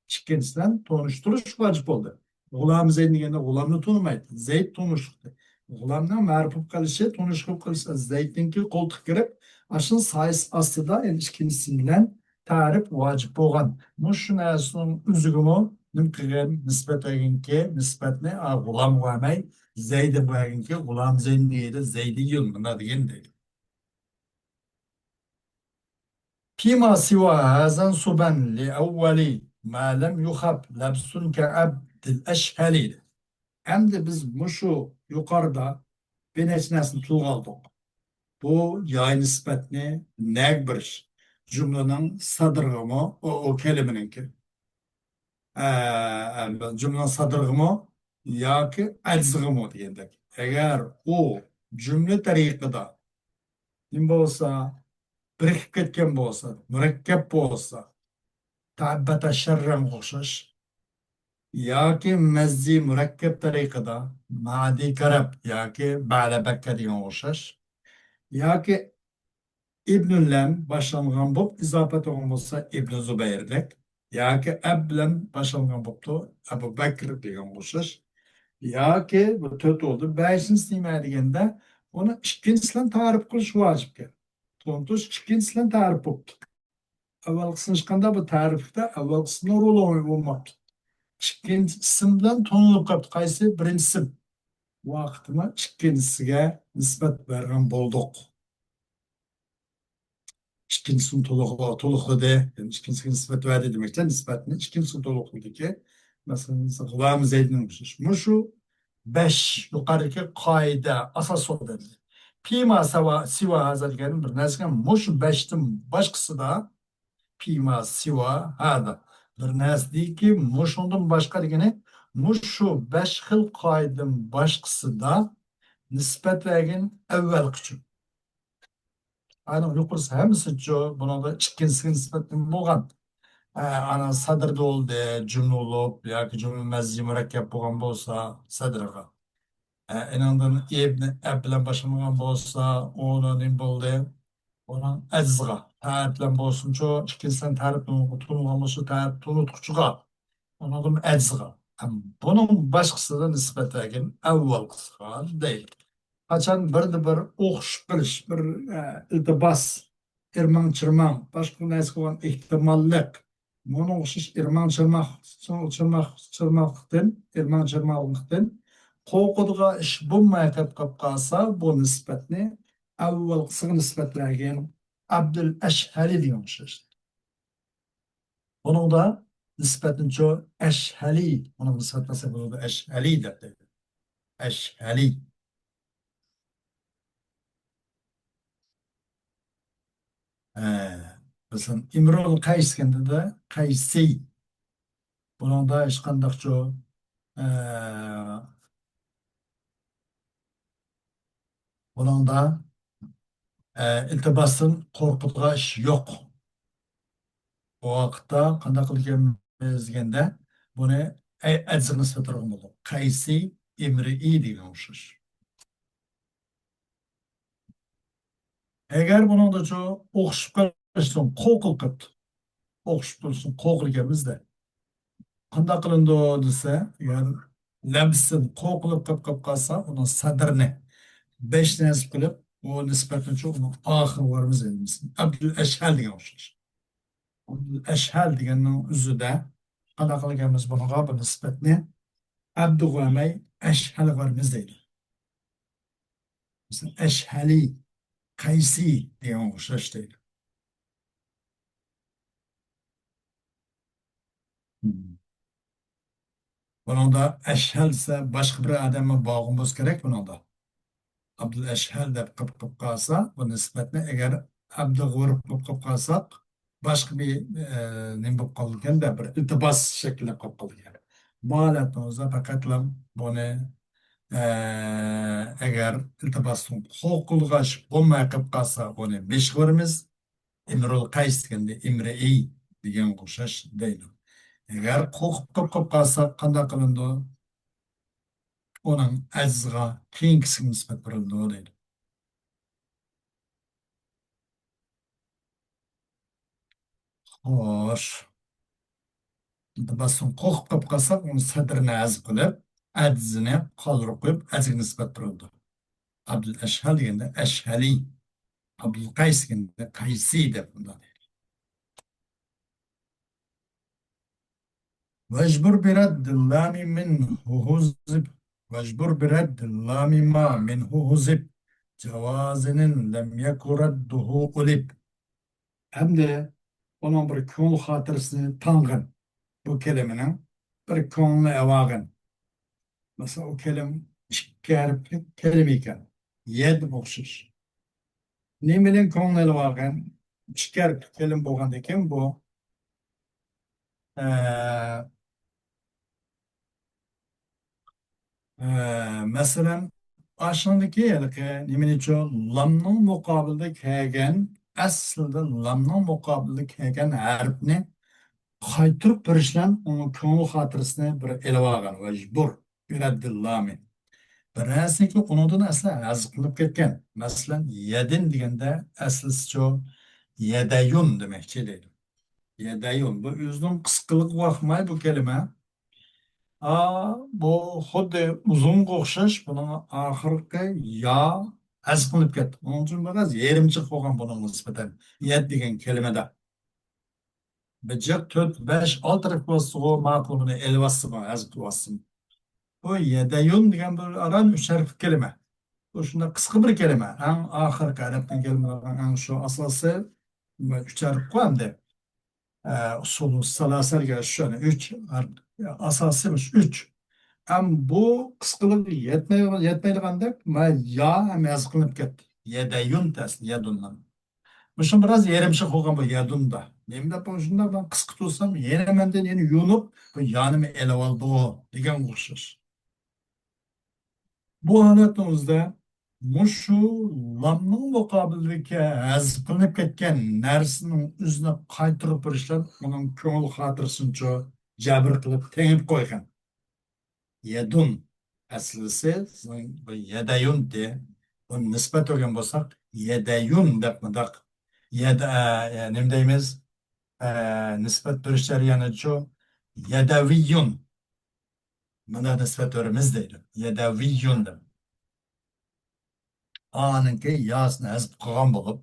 ئىككىنچىسىدىن تونۇشتۇرۇش ۋاجىپ بولدى. غۇلام زەيد دېگەندە غۇلامنى تونۇمايدۇ. زەيد تونۇشلۇقتى. غۇلامنىڭ مەرىپ بولۇپ قېلىشى، تونۇشلۇق بولۇپ قېلىشى، زەيدنىڭكى قولتۇققا كىرىپ، ئاشۇنىڭ سايىسى ئاستىدا، يەنى ئىككىنچىسى بىلەن تەرىپ ۋاجىپ بولغان. مۇشۇ نەرسىنىڭ ئۆزىگىمۇ نېمە قىلغان؟ نىسبەت بەرگەنكى، نىسبەتنى، ئا، غۇلامغا بەرمەي، زەيدىگە بەرگەنكى، غۇلام زەيدنى دېگەندە زەيدىيۇن مۇنداق دېگەن دەيدۇ. فيما سوى هذا انصبا لأول ما لم يخف لبس كعبد الأشهل. ئەمدى بىز مۇشۇ يۇقىرىدا بىر نەچچە نەرسىنى تىلغا ئالدۇق. بۇ ياي نىسبەتنى نەگە بېرىش؟ جۈملىنىڭ سەدرىغىمۇ، ئۇ، ئۇ كەلىمىنىڭكى. ئە، ئە، جۈملىنىڭ سەدرىغىمۇ ياكى ئەجزىغىمۇ دېگەندەك. ئەگەر ئۇ جۈملە تەرىقىدە نېمە بولسا، بىرىكىپ كەتكەن بولسا، مۇرەككەپ بولسا، تەببەتە شەررەنگە ئوخشاش ياكى مەززى مۇرەككەپ تەرىقىدە مەدى كەرەپ ياكى بەلە بەككە دېگەنگە ئوخشاش ياكى ئىبنۇ لەم باشلانغان بولۇپ ئىزاپەت بولغان بولسا ئىبنۇ زۇبەيردەك ياكى ئەب بىلەن باشلانغان بوپتۇ، ئەبۇ بەكر دېگەنگە ئوخشاش. ياكى بۇ تۆت بولدى. بەشىنچىسى نېمە دېگەندە، ئۇنى ئىككىنچىسى بىلەن تەرىپ قىلىش ۋاجىپكەن. تونۇتۇش ئىككىنچىسى بىلەن تەرىپ بوپتۇ. ئەۋۋەلقىسىنى ئىشقاندا بۇ تەرىپلىكتە ئەۋۋەلقىسىنىڭ رولى ئوينىماپتۇ. ئىككىنچى ئىسىم بىلەن تونۇلۇپ قاپتۇ. قايسى؟ بىرىنچى ئىسىم. ۋاقتىما ئىككىنچىسىگە نىسبەت بەرگەن بولدۇق. ئىككىنچىسىنى تولۇق-، تولۇقلىدى. يەنى ئىككىنچىسىگە نىسبەت بەردى دېمەكچى. نىسبەتنى ئىككىنچىسىگە تولۇقلىدىكى. مەسىلەن، غۇلام زەيدنىڭ ئوخشاش. مۇشۇ بەش، يۇقىرىدىكى قائىدە ئاساس بولدى. فيما سوى، سوى هذا دېگەن بىر نەرسىگە مۇشۇ بەشتىن باشقىسىدا، فيما سوى هذا، بىر نەرسىدىكى مۇشۇندىن باشقا دېگىنى، مۇشۇ بەش خىل قائىدىدىن باشقىسىدا نىسبەت بەرگىن ئەۋۋەلقىچە. ئانىڭ يۇقىرىسى ھەممىسىچۇ، بۇنىڭدا ئىككىنچىسىگە نىسبەتەن بولغان. ئە، ئانا سەدىردە بولدى، جۈملە بولۇپ ياكى جۈملە مەززى مۇرەككەپ بولغان بولسا سەدرىغا. ئە، ئېنىڭدىن ئىبنى ئەب بىلەن باشلانغان بولسا، ئۇنىڭ نېمە بولدى؟ ئۇنىڭ ئەجزىغا. تەرىپ بىلەن بولسۇنچۇ، ئىككىنچىسىدىن تەرىپ تونۇلغان بولسا، تەرىپ تونۇتقۇچىغا. ئۇنىڭدىن ئەجزىغا. ھەم بۇنىڭ باشقىسىدا نىسبەت بەرگىن ئەۋۋەلقىسىغا دەيدۇ. قاچان بىردە بىر ئوخشىشىپ قېلىش، بىر، ئە، ئىلتىباس، ئىرماڭ-چىرماڭ، باشقا نەرسىگە بولغان ئېھتىماللىق، مۇنىڭغا ئوخشاش ئىرماڭ-چىرماق، چىرماق، چىرماقلىقتىن، ئىرماڭ-چىرماقلىقتىن قورقىدىغان ئىش بولماي قېلىپ قالسا، بۇ نىسبەتنى ئەۋۋەلقىسىغا نىسبەت بەرگىن ئابدۇل ئەشھەلى دېگەن ئوخشاش. بۇنىڭدا نىسبەتنىچۇ ئەشھەلى، ئۇنىڭ نىسبەت بەرسەك بولىدۇ، ئەشھەلى دەپ دەيدۇ. ئەشھەلى. ھە، مەسىلەن، ئىمرۇل قەيس دېگەندە قەيسى. بۇنىڭدا ھېچقانداقچۇ، ئە، بۇنىڭدا، ئە، ئىلتىباستىن قورقىدىغان ئىش يوق. بۇ ۋاقىتتا قانداق قىلىمىز دېگەندە، بۇنى ئەجزىغا نىسبەت بەرگەن بولدۇق. قەيسى ئىمرىئى دېگەن ئوخشاش. ئەگەر بۇنىڭدىچۇ ئوخشىشىپ قېلىشتىن قورقۇلۇپ قېلىپتۇ. ئوخشىشىپ قېلىشتىن قورقىدىكەنمىز-دە. قانداق قىلىنىدۇ دېسە، يەنى لەمسىدىن قوقۇلۇپ قېلىپ قېلىپ قالسا، ئۇنىڭ سەدرىنى، بېشىنى ھەزىپ قىلىپ، ئۇ نىسبەتنى شۇ ئۇنىڭ ئاخىرىغا بارىمىز دەيمىز. ئابدۇل ئەشھەل دېگەن ئوخشاش. ئابدۇل ئەشھەل دېگەننىڭ ئۆزىدە قانداق قىلىدىكەنمىز بۇنىڭغا، بۇ نىسبەتنى ئەبدۇغا بەرمەي، ئەشھەلگە بارىمىز دەيدۇ. مەسىلەن، ئەشھەلى، قەيسى دېگەن ئوخشاش دەيدۇ. بۇنىڭدا ئەشھەل دېسە، باشقا بىر ئادەممۇ بولغان بولسا كېرەك بۇنىڭدا. ئابدۇل ئەشھەل دەپ قىلىپ قىلىپ قالسا، بۇ نىسبەتنى ئەگەر ئەبدۇغۇرۇپ قىلىپ قىلىپ قالساق، باشقا بىر، ئە، نېمە بولۇپ قالىدىكەن-دە، بىر ئىلتىباس شەكلىنى قىلىپ قالىدىكەن. بۇ ھالەتنىڭ ئۆزىدە پەقەتلا بۇنى، ئە، ئەگەر ئىلتىباستىن قورقۇلغاچ بولماي قېلىپ قالسا، بۇنى بېشىغا بېرىمىز. ئىمرۇل قەيس دېگەندە ئىمرىئى دېگەنگە ئوخشاش دەيدۇ. ئەگەر قورقۇپ قېلىپ قالساق قانداق قىلىنىدۇ؟ ئۇنىڭ ئەزىزىغا كېيىنكىسىگە نىسبەت بېرىلىدۇ دەيدۇ. خوش. ئىلتىباستىن قورقۇپ قېلىپ قالساق، ئۇنىڭ سەدرىنى ھەزىپ قىلىپ، ئەزىزىنى قالدۇرۇپ قويۇپ، ئەزىگە نىسبەت بېرىلىدۇ. ئابدۇل ئەشھەل دېگەندە ئەشھەلى، ئابدۇل قەيس دېگەندە قەيسى دەپ مۇنداق دەيدۇ. واجبر برد اللام منه هذب. واجبر برد اللام ما منه هذب. جواز إن لم يك رده ألب. ئەمدى ئۇنىڭ بىر كۆڭۈل خاتىرىسىنى تاڭغىن. بۇ كەلىمىنىڭ بىر كۆڭلىنى ئەۋاغىن. مەسىلەن، ئۇ كەلىم ئىككى ھەرپلىك كەلىمە ئىكەن. يەدە ئوخشاش. نېمە بىلەن كۆڭلىنى ئەۋاغىن؟ ئىككى ھەرپلىك كەلىمە بولغاندىكىن بۇ، ئە، ئە، مەسىلەن، ئاشۇندىكى ھېلىقى نېمىنىچۇ، لامنىڭ مۇقابىلىدا كەلگەن، ئەسلىدە لامنىڭ مۇقابىلىدا كەلگەن ھەرپنى قايتۇرۇپ بېرىش بىلەن ئۇنىڭ كۆڭۈل خاتىرىسىنى بىر ئېلىۋالغان، مەجبۇر، بىرەددىللامى. بىر نەرسىنىڭكى ئۇنىڭدىن ئەسلى ھەزىپ قىلىنىپ كەتكەن. مەسىلەن، يەدىن دېگەندە ئەسلىسىچۇ، يەدەيۇن دېمەكچى دەيدۇ. يەدەيۇن. بۇ ئۆزىنىڭ قىسقىلىقىغا باقماي بۇ كەلىمە. ئا، بۇ خۇددى ئۇزۇنغا ئوخشاش، بۇنىڭ ئاخىرقى يا ھەزىپ قىلىنىپ كەتتى. ئۇنىڭ ئۈچۈن بىر ئاز يېرىمچىق بولغان بۇنىڭغا نىسبەتەن. يەد دېگەن كەلىمىدە. بىر جىق تۆت، بەش، ئالتە ھەرپ بولسىغۇ ماقۇل، بۇنى ئېلىۋاتسىمۇ، ھەزىپ قىلىۋاتسىمۇ. بۇ يەدەيۇن دېگەن بىر ئاران ئۈچ ھەرپلىك كەلىمە. بۇ شۇنداق قىسقا بىر كەلىمە. ئەڭ ئاخىرقى ھەرپتىن كەلمەيدىغان ئەڭ شۇ ئاساسى، بۇ ئۈچ ھەرپقۇ ئەمدى. ئە، ئۇسۇلۇ سالاسەگە شۇ ئۈچ ھەرپ، ئاساسى مۇشۇ ئۈچ. ئەم بۇ قىسقىلىقى يەتمەي-، يەتمەيدىغاندەك، ما يا ھەم ھەزىپ قىلىنىپ كەتتى. يەدەيۇن تەسلى، يەدۇننىڭ. مۇشۇ بىراز يېرىمچە قىلغان بۇ يەدۇندا. نېمە دەپ شۇنداق بىر قىسقا تۇرسام، يەنە مەندىن يەنە يۇنۇپ، بۇ يانىمۇ ئېلىۋالدى دېگەنگە ئوخشاش. بۇ ھالەتنىڭ ئۆزىدە مۇشۇ لامنىڭ مۇقابىلىدىكى ھەزىپ قىلىنىپ كەتكەن نەرسىنىڭ ئۆزىنى قايتۇرۇپ بېرىشلار ئۇنىڭ كۆڭۈل خاتىرىسىنىچۇ جەبىر قىلىپ تېڭىپ قويغان. يەدۇن. ئەسلىسى سىزنىڭ بۇ يەدەيۇن دە. بۇنى نىسبەت بەرگەن بولساق، يەدەيۇن دەپ مۇنداق. يەدە-، ئە، نېمە دەيمىز؟ ئە، نىسبەت بېرىش جەريانىدىچۇ، يەدەۋىيۇن. مانا نىسبەت بېرىمىز دەيدۇ. يەدەۋىيۇن دەپ. ئانىڭكى ياسىنى ھەزىپ قىلغان بولۇپ،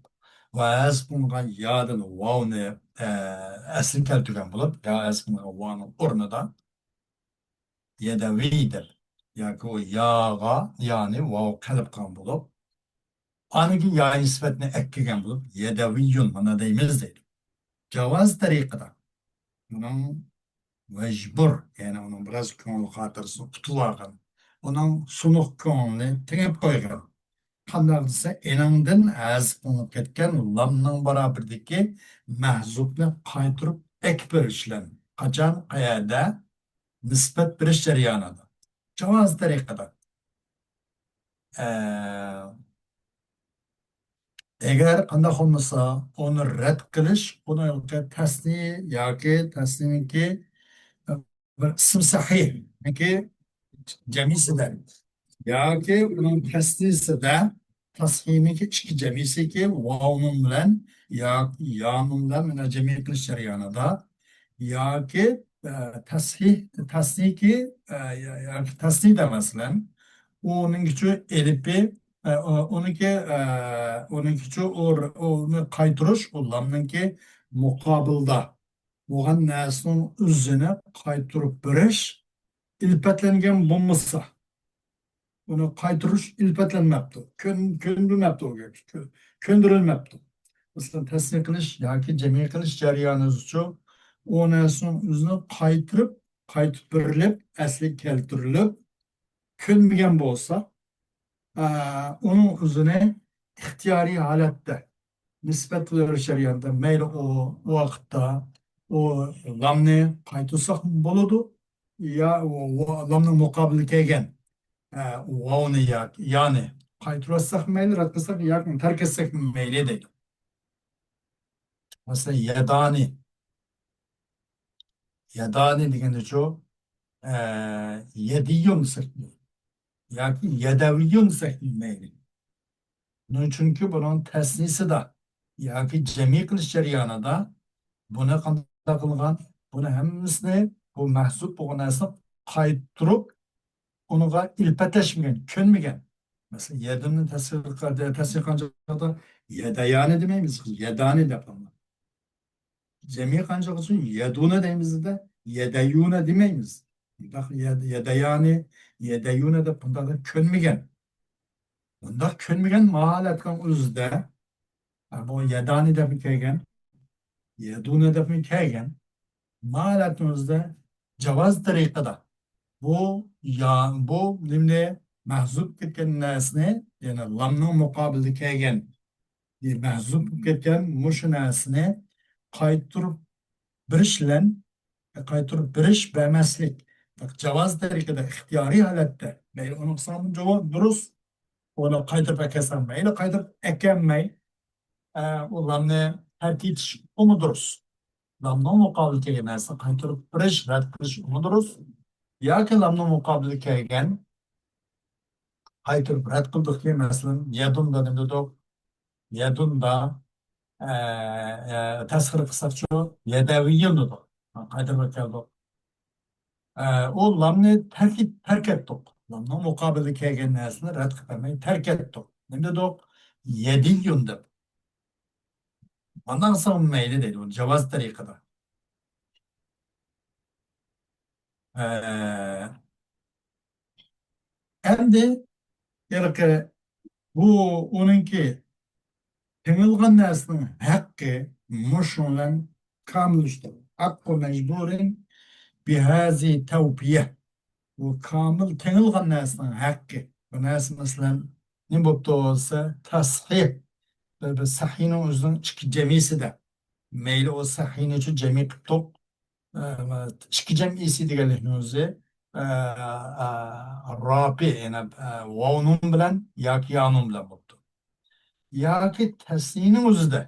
ۋە ھەزىپ قىلىنغان يادىن ۋاۋنى، ئە، ئەسلىگە كەلتۈرگەن بولۇپ، يا ھەزىپ قىلىنغان ۋاۋنىڭ ئورنىدا يەدەۋىي دەپ، ياكى ئۇ ياغا، يانى ۋاۋغا قەلب قىلغان بولۇپ، ئانىڭكى يا نىسبەتنى ئەككىگەن بولۇپ، يەدەۋىيۇن مانا دەيمىز دەيدۇ. جاۋاز تەرىقىدە. ئۇنىڭ مەجبۇر، يەنى ئۇنىڭ بىراز كۆڭۈل خاتىرىسىنى قۇتۇلۇۋالغان. ئۇنىڭ سۇنۇق كۆڭلىنى تېڭىپ قويغان. قانداق دېسە، ئېنىڭدىن ھەزىپ قىلىنىپ كەتكەن لامنىڭ بارابىرىدىكى مەھزۇپنى قايتۇرۇپ ئەكىپ بېرىش بىلەن. قاچان، قەيەردە؟ نىسبەت بېرىش جەريانىدا. جاۋاز تەرىقىدە. ئە، ئەگەر قانداق بولمىسا، ئۇنى رەت قىلىش، ئۇنى تەسنىي ياكى تەسنىينىڭكى بىر ئىسىم سەھىھنىڭكى جەمئىسىدە ياكى ئۇنىڭ تەسنىيسىدە، تەسنىينىڭكى ئىككى جەمئىسىكى ۋاۋنۇن بىلەن يا يانۇن بىلەن مانا جەمئىي قىلىش جەريانىدا ياكى تەسھىھ، تەسنىيكى، ئە، يا-، ياكى تەسنىيدە مەسىلەن، ئۇنىڭكىچۇ ئېلىپى، ئە، ئۇ-، ئۇنىڭكى، ئە، ئۇنىڭكىچۇ ئۇ-، ئۇنى قايتۇرۇش، ئۇ لامنىڭكى مۇقابىلىدا بولغان نەرسىنىڭ ئۆزىنى قايتۇرۇپ بېرىش ئىلپەتلەنگەن بولمىسا، ئۇنى قايتۇرۇش ئىلپەتلەنمەپتۇ، كۆن-، كۆندۈرمەپتۇ، كۆ-، كۆندۈرۈلمەپتۇ. مەسىلەن، تەسنىيە قىلىش ياكى جەمئىي قىلىش جەريانىدىچۇ ئۇ نەرسىنىڭ ئۆزىنى قايتۇرۇپ، قايتۇپ بېرىلىپ، ئەسلىگە كەلتۈرۈلۈپ، كۆنمىگەن بولسا، ئە، ئۇنىڭ ئۆزىنى ئىختىيارىي ھالەتتە نىسبەت بىلدۈرۈش جەريانىدا مەيلى ئۇ، ئۇ ۋاقىتتا ئۇ لامنى قايتۇرساق بولىدۇ، يا ئۇ، ئۇ لامنىڭ مۇقابىلىدا كەلگەن، ئە، ۋاۋنى يا يانى قايتۇرۇۋەتسەك مەيلى، رەت قىلساق ياكى تەرك ئەتسەك مەيلى دەيدۇ. مەسىلەن، يەدانى. يەدانى دېگەندىچۇ، ئە، يەدىيۇن دېسەك ياكى يەدەۋىيۇن دېسەك مەيلى. نېمە ئۈچۈنكى بۇنىڭ تەسنىيىسىدا ياكى جەمئىي قىلىش جەريانىدا بۇنى قانداق قىلغان؟ بۇنى ھەممىسىنى، بۇ مەھزۇپ بولغان نەرسىنى قايتۇرۇپ، ئۇنىڭغا ئىلپەتلەشمىگەن، كۆنمىگەن. مەسىلەن، يەدۇننى تەسنىيە قىلغان چاغدا يەدەيانى دېمەيمىز، يەدانى دەپ قالغان. جەمئىي قىلغان چاغدا يەدۇنى دەيمىزدە، يەدەيۇنى دېمەيمىز. بۇنداق يە-، يەدەيانى، يەدەيۇنى دەپ بۇنداق دەپ كۆنمىگەن. بۇنداق كۆنمىگەن ماھالەتنىڭ ئۆزىدە، ھە، بۇ يەدانى دەپمۇ كەلگەن، يەدۇنى دەپمۇ كەلگەن. ماھالەتنىڭ ئۆزىدە جاۋاز تەرىقىدە بۇ يا-، بۇ نېمىنى، مەھزۇپ كەتكەن نەرسىنى، يەنى لامنىڭ مۇقابىلىدا كەلگەن، مەھزۇپ بولۇپ كەتكەن مۇشۇ نەرسىنى قايتۇرۇپ بېرىش بىلەن، قايتۇرۇپ بېرىش، بەرمەسلىك، جاۋاز تەرىقىدە، ئىختىيارىي ھالەتتە، مەيلى ئۇنى قىلساڭمۇ جاۋاب دۇرۇس، ئۇنى قايتۇرۇپ ئەكەلسەڭ مەيلى، قايتۇرۇپ ئەكەلمەي، ئە، ئۇلارنى تەرك ئېتىش ئۇمۇ دۇرۇس. لامنىڭ مۇقابىلىگە كەلگەن نەرسىنى قايتۇرۇپ بېرىش، رەت قىلىش ئۇمۇ دۇرۇس. ياكى لامنىڭ مۇقابىلىگە كەلگەن قايتۇرۇپ رەت قىلدۇق كېيىن، مەسىلەن، يەدۇندا نېمە دېدۇق؟ يەدۇندا، ئە، ئە، تەسخىر قىلساقچۇ، يەدەۋىيۇن دېدۇق. قايتۇرۇپ كەلدۇق. ئە، ئۇ لامنى تەرك، تەرك ئەتتۇق. لامنىڭ مۇقابىلىگە كەلگەن نەرسىنى رەت قىلىپ بەرمەي تەرك ئەتتۇق. نېمە دېدۇق؟ يەدىيۇن دەپ. مانداق قىلساڭ مەيلى دەيدۇ، جاۋاز تەرىقىدە. ئە، ئەمدى ھېلىقى بۇ ئۇنىڭكى تېڭىلغان نەرسىنىڭ ھەققى مۇشۇ بىلەن كامىللىشتى. ھەققۇ مەجبۇرىن بىھازى تەۋپىيە. بۇ كامىل تېڭىلغان نەرسىنىڭ ھەققى. بۇ نەرسە، مەسىلەن، نېمە بوپتۇ دېسە، تەسھىھ. بىر، بىر سەھىھنىڭ ئۆزىنىڭ ئىككى جەمئىيسىدە. مەيلى ئۇ سەھىھنىچۇ جەمئىي قىلىپ تۇق، ئە، ئىككى جەمئىيسى دېگەنلىكنىڭ ئۆزى، ئە، ئە، رافى، يەنى، ئە، ۋاۋنۇن بىلەن ياكى يانۇن بىلەن بوپتۇ. ياكى تەسنىينىڭ ئۆزىدە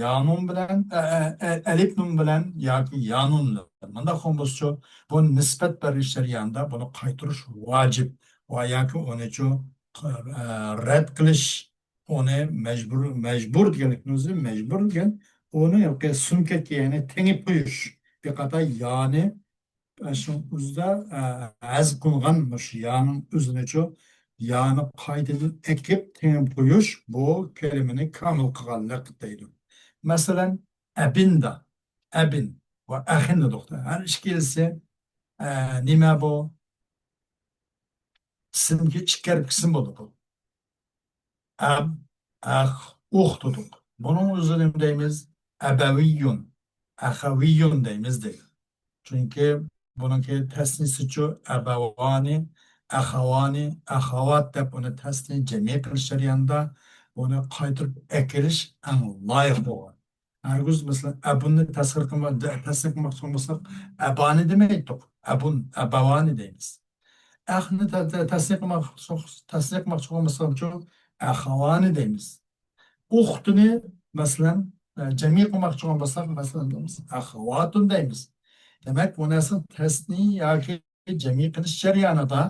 يانۇن بىلەن، ئە، ئە، ئە، ئەلىپ نۇن بىلەن ياكى يانۇن بىلەن. مۇنداق بولسىچۇ، بۇ نىسبەت بېرىش جەريانىدا بۇنى قايتۇرۇش ۋاجىپ. ۋە ياكى ئۇنىچۇ، ئە، رەت قىلىش، ئۇنى مەجبۇر، مەجبۇر دېگەنلىكنىڭ ئۆزى، مەجبۇر دېگەن ئۇنى ياكى سۇنۇپ كەتكەن، يەنى تېڭىپ قويۇش. بىر قاتار يانى، ئە، شۇنىڭ ئۆزىدە، ئە، ھەزىپ قىلغان مۇشۇ يانىڭ ئۆزىنىچۇ، يانى قايتىدىن ئەكىپ تېڭىپ قويۇش، بۇ كەلىمىنى كامىل قىلغانلىق دەيدۇ. مەسىلەن، ئەبىندا، ئەبىن ۋە ئەخىن دېدۇق. ھەر ئىككىلىسى، ئە، نېمە بۇ؟ ئىسىمگە ئىككى ھەرپ ئىسىم بولىدۇ. ئەب، ئەخ، ئۇخ دېدۇق. بۇنىڭ ئۆزىنى نېمە دەيمىز؟ ئەبەۋىيۇن، ئەخەۋىيۇن دەيمىز دەيدۇ. چۈنكى بۇنىڭكى تەسنىسىچۇ ئەبەۋانى، ئەخەۋانى، ئەخەۋات دەپ ئۇنى تەسنىيە جەمئىي قىلىش جەريانىدا ئۇنى قايتۇرۇپ ئەكېلىش ئەڭ لايىق بولغان. ھەرگىز، مەسىلەن، ئەبۇننى تەسخىر قىلما-، تە-، تەسنىيە قىلماقچى بولمىساق، ئەبانى دېمەيتتۇق. ئەبۇن، ئەبەۋانى دەيمىز. ئەخنى تە-، تە-، تەسنىيە قىلماق-، تەسنىيە قىلماقچى بولمىساقچۇ، ئەخەۋانى دەيمىز. ئۇختىنى، مەسىلەن، ئە، جەمئىي قىلماقچى بولمىساق، مەسىلەن، دەيمىز، ئەخەۋاتۇن دەيمىز. دېمەك، بۇ نەرسىنى تەسنىيە ياكى جەمئىي قىلىش جەريانىدا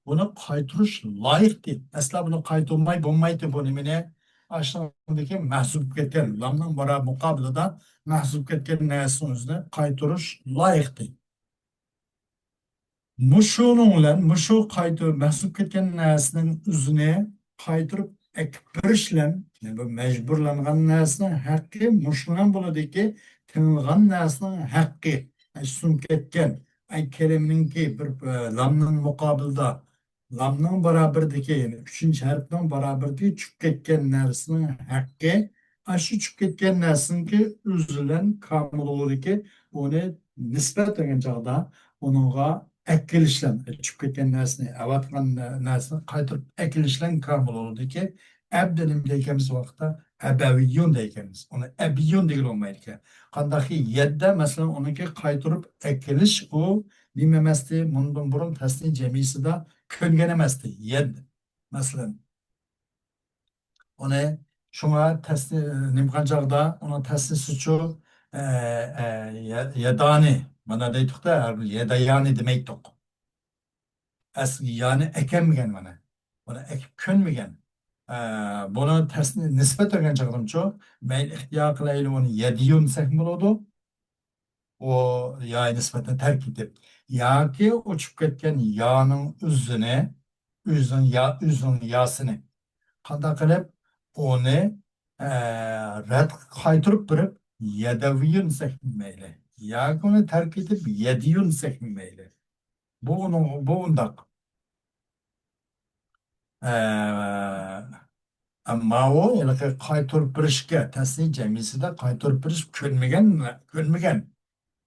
بۇنى قايتۇرۇش لايىقتى. ئەسلا بۇنى قايتۇرماي بولمايتتى بۇ نېمىنى. ئاشۇنىڭدىكى مەھزۇپ كەتكەن، لامنىڭ مۇرا-، مۇقابىلىدا مەھزۇپ كەتكەن نەرسىنىڭ ئۆزىنى قايتۇرۇش لايىقتى. مۇشۇنىڭ بىلەن، مۇشۇ قايتا مەھزۇپ كەتكەن نەرسىنىڭ ئۆزىنى قايتۇرۇپ ئەكىپ بېرىش بىلەن، يەنى بۇ مەجبۇرلانغان نەرسىنىڭ ھەققى مۇشۇ بىلەن بولىدۇكى، تېڭىلغان نەرسىنىڭ ھەققى، ئەي، سۇنۇپ كەتكەن، ئەي، كەلىمىنىڭكى بىر، ئە، لامنىڭ مۇقابىلىدا، لامنىڭ بارابىرىدىكى، يەنى ئۈچىنچى ھەرپنىڭ بارابىرىدىكى چۈشۈپ كەتكەن نەرسىنىڭ ھەققى، ئاشۇ چۈشۈپ كەتكەن نەرسىنىڭكى ئۆزى بىلەن كامىل بولىدىكى، ئۇنى نىسبەت بەرگەن چاغدا ئۇنىڭغا ئەكېلىشلەن، چۈشۈپ كەتكەن نەرسىنى، ئەۋەتكەن نەرسىنى قايتۇرۇپ ئەكېلىشلەن كامىل بولىدىكى، ئەبدە نېمە دەيكەنمىز ۋاقىتتا؟ ئەبەۋىيۇن دەيكەنمىز. ئۇنى ئەبىيۇن دېگىلى بولمايدىكەن. قانداقكى يەددە، مەسىلەن، ئۇنىڭكى قايتۇرۇپ ئەكېلىش، ئۇ نېمە ئەمەستى؟ مۇندىن بۇرۇن تەسنىيە جەمئىيسىدە كۆنگەن ئەمەستى. يەد، مەسىلەن. ئۇنى شۇڭا تەسنى-، نېمە قىلغان چاغدا ئۇنىڭ تەسنىسىچۇ، ئە، ئە، يە-، يەدانى. مانا دەيتتۇق-دە، ھەر بىر يەدەيانى دېمەيتتۇق. ئەسلى يانى ئەكەلمىگەن مانا. بۇنى ئەكىپ كۆنمىگەن. ئە، بۇنى تەسنى نىسبەت بەرگەن چاغدىمچۇ، مەيلى ئىختىيار قىلايلى، ئۇنى يەدىيۇن دېسەكمۇ بولىدۇ. ئۇ ياغا نىسبەتەن تەرك ئېتىپ، ياكى ئۇچۇپ كەتكەن يانىڭ ئۆزىنى، ئۆزىنىڭ يا-، ئۆزىنىڭ ياسىنى قانداق قىلىپ ئۇنى، ئە، رەت قايتۇرۇپ بېرىپ، يەدەۋىيۇن دېسەكمۇ مەيلى. ياكى ئۇنى تەرك ئېتىپ، يەدىيۇن دېسەكمۇ مەيلى. بۇ ئۇنىڭ، بۇ ئۇنداق. ئە، ئەمما ئۇ ھېلىقى قايتۇرۇپ بېرىشكە، تەسنىي جەمئىيىسىدە قايتۇرۇپ بېرىش كۆنمىگەن، كۆنمىگەن،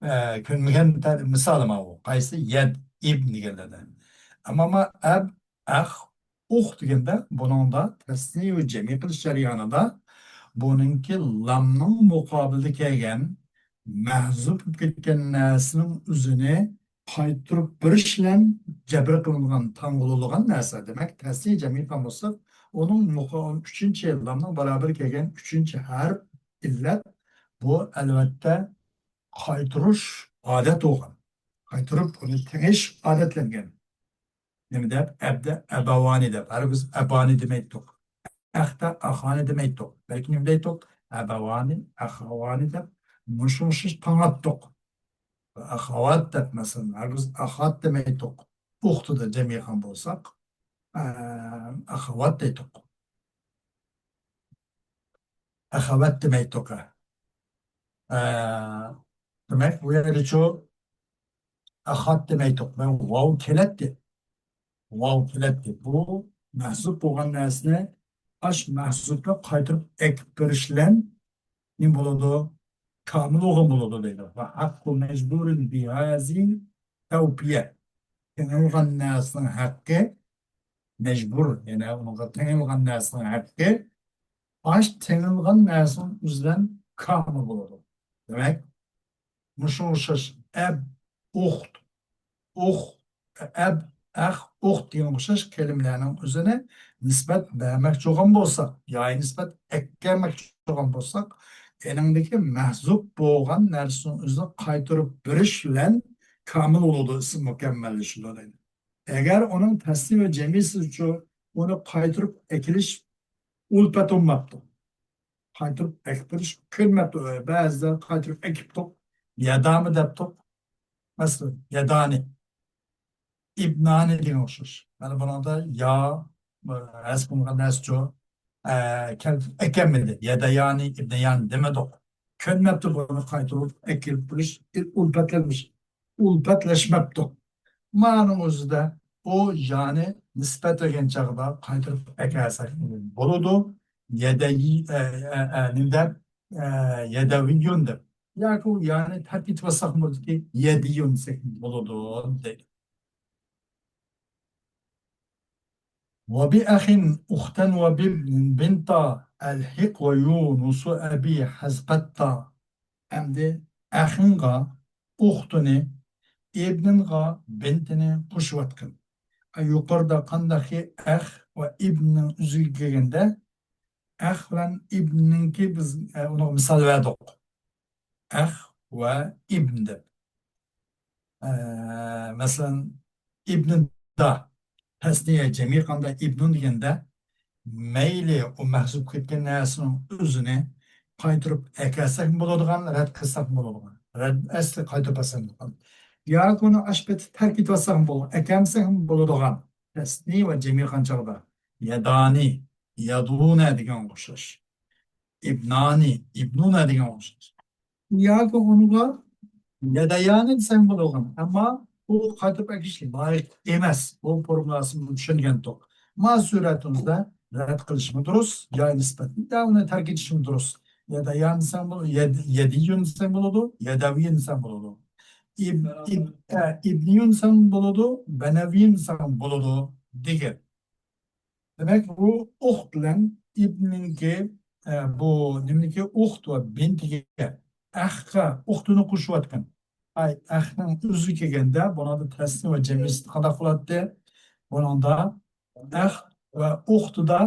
ئە، كۆنمىگەن تە-، مىسالى ماۋۇ. قايسى؟ يەد، ئىبن دېگەنلەردە. ئەمما ما ئەب، ئەخ، ئۇخ دېگەندە، بۇنىڭدا تەسنىي ۋە جەمئىي قىلىش جەريانىدا بۇنىڭكى لامنىڭ مۇقابىلىدا كەلگەن مەھزۇپ بولۇپ كەتكەن نەرسىنىڭ ئۆزىنى قايتۇرۇپ بېرىش بىلەن جەبىر قىلىنغان، تاڭغۇلىلىغان نەرسە. دېمەك، تەسنىي جەمئىي قىلغان بولساق، ئۇنىڭ مۇقا-، ئۈچىنچى لامنىڭ بارابىرى كەلگەن ئۈچىنچى ھەرپ، ئىللەت، بۇ ئەلۋەتتە قايتۇرۇش ئادەت بولغان. قايتۇرۇپ ئۇنى تېڭىش ئادەتلەنگەن. نېمە دەپ؟ ئەبدە ئەباۋانى دەپ. ھەرگىز ئەبانى دېمەيتتۇق. ئەختە ئاخانى دېمەيتتۇق. بەلكى نېمە دەيتتۇق؟ ئەباۋانى، ئەخاۋانى دەپ مۇشۇ ئوخشاش تاڭاتتۇق. ئەخاۋات دەپ، مەسىلەن، ھەرگىز ئاخات دېمەيتتۇق. ئۇختىدا جەمئىي قىلغان بولساق، ئە، ئەخاۋات دەيتتۇق. ئەخەۋەت دېمەيتتۇق. ئە، دېمەك، بۇ يەردىچۇ ئەخات دېمەيتتۇق. مەن ۋاۋ كېلەتتى. ۋاۋ كېلەتتى. بۇ مەھزۇپ بولغان نەرسىنى ئاش مەھزۇپنى قايتۇرۇپ ئەكىپ بېرىش بىلەن نېمە بولىدۇ؟ كامىل بولغان بولىدۇ دەيدۇ. ۋە ھەققۇ مەجبۇرىن بىھازى تەۋپىيە. تېڭىلغان نەرسىنىڭ ھەققى مەجبۇر، يەنى ئۇنىڭغا تېڭىلغان نەرسىنىڭ ھەققى ئاش تېڭىلغان نەرسىنىڭ ئۆزىدىن كامىل بولىدۇ. دېمەك، مۇشۇ ئوخشاش ئەب، ئۇخت، ئۇخ، ئەب، ئەخ، ئۇخت دېگەن ئوخشاش كەلىمىلەرنىڭ ئۆزىنى نىسبەت بەرمەكچى بولغان بولساق، ياكى نىسبەت ئەكەلمەكچى بولغان بولساق، ئېنىڭدىكى مەھزۇپ بولغان نەرسىنىڭ ئۆزىنى قايتۇرۇپ بېرىش بىلەن كامىل بولىدۇ، ئىسىم مۇكەممەللىشىدۇ دەيدۇ. ئەگەر ئۇنىڭ تەسنىي ۋە جەمئىيسىچۇ، ئۇنى قايتۇرۇپ ئەكېلىش ئۇلپەت بولماپتۇ. قايتۇرۇپ ئەكېلىپ بېرىش كۆنمەپتۇ. بەزىلەر قايتۇرۇپ ئەكىپتۇق. يادامى دەپتۇق. مەسىلەن، يادانى، ئىبنانى دېگەن ئوخشاش. مانا بۇنىڭدا يا، ھەزىپ قىلىنغان نەرسىچۇ، ئە، كەلتۈرۈپ ئەكەلمىدى. يادايانى، ئىبنەيانى دېمىدۇق. كۆنمەپتۇ بۇنى قايتۇرۇپ ئەكېلىپ بېرىش، ئۇلپەتلەشمەش. ئۇلپەتلەشمەپتۇ. مانىڭ ئۆزىدە ئۇ يانى نىسبەتلىگەن چاغدا قايتۇرۇپ ئەكەلسەك بولىدۇ. يەدەي-، ئە، ئە، ئە، نېمە دەپ، ئە، يەدەۋىيۇن دەپ. ياكى ئۇ يانى تەرك ئېتىۋاتساقمۇ بولىدۇكى، يەدىيۇن دېسەك بولىدۇ، دەيدۇ. وبأخ أختا وبابن بنتا ألحق ويونس أبي حذفتا. ئەمدى ئەخىنغا ئۇختىنى، ئىبنىنغا بىنتىنى قوشۇۋاتقىن. ئە، يۇقىرىدا قانداقكى ئەخ ۋە ئىبننىڭ ئۆزىگە كەلگەندە، ئەخ بىلەن ئىبننىڭكى بىز، ئە، ئۇنىڭغا مىسال بەردۇق. ئەخ ۋە ئىبن دەپ. ئە، مەسىلەن، ئىبنىدا، تەسنىيە، جەمئىي قىلغاندا ئىبنۇن دېگەندە، مەيلى ئۇ مەھزۇپ كەتكەن نەرسىنىڭ ئۆزىنى قايتۇرۇپ ئەكەلسەكمۇ بولىدىغان، رەت قىلساقمۇ بولىدىغان. رەت ئەسلى قايتۇرۇپ ئەكەلسەم بولىدىغان. ياكى ئۇنى ئاشۇ پېتى تەرك ئېتىۋەتسەكمۇ بولىدۇ، ئەكەلمىسەكمۇ بولىدىغان. تەسنىي ۋە جەمئىي قىلغان چاغدا. يەدانى، يەدۇنە دېگەنگە ئوخشاش. ئىبنانى، ئىبنۇنە دېگەنگە ئوخشاش. ياكى ئۇنىڭغا يەدەيانى دېسەم بولىدىغان. ئەمما بۇ قايتۇرۇپ ئەكېلىشكە لايىق ئەمەس. بۇ فورمۇلاسىنى چۈشەنگەنتۇق. ما سۈرەتىمىزدە رەت قىلىشمۇ دۇرۇس، ياي نىسبەتنى يا ئۇنى تەرك ئېتىشمۇ دۇرۇس. يەدەيان دېسەڭ بولىدۇ، يەد-، يەدىيۇن دېسەڭ بولىدۇ، يەدەۋىيۇن دېسەڭ بولىدۇ. ئىب-، ئىب-، ئە، ئىبنىيۇن دېسەڭ بولىدۇ، بەنەۋىيۇن دېسەڭ بولىدۇ دېگەن. دېمەك، بۇ ئۇخت بىلەن ئىبنىڭكى، ئە، بۇ نېمىنىڭكى ئۇخت ۋە بىنتىگە ئەخقە ئۇختىنى قوشۇۋاتقان. ئاي، ئەخنىڭ ئۆزىگە كەلگەندە، بۇنىڭدا تەسنىي ۋە جەمئىيسى قانداق بولاتتى؟ بۇنىڭدا ئەخ ۋە ئۇختىدا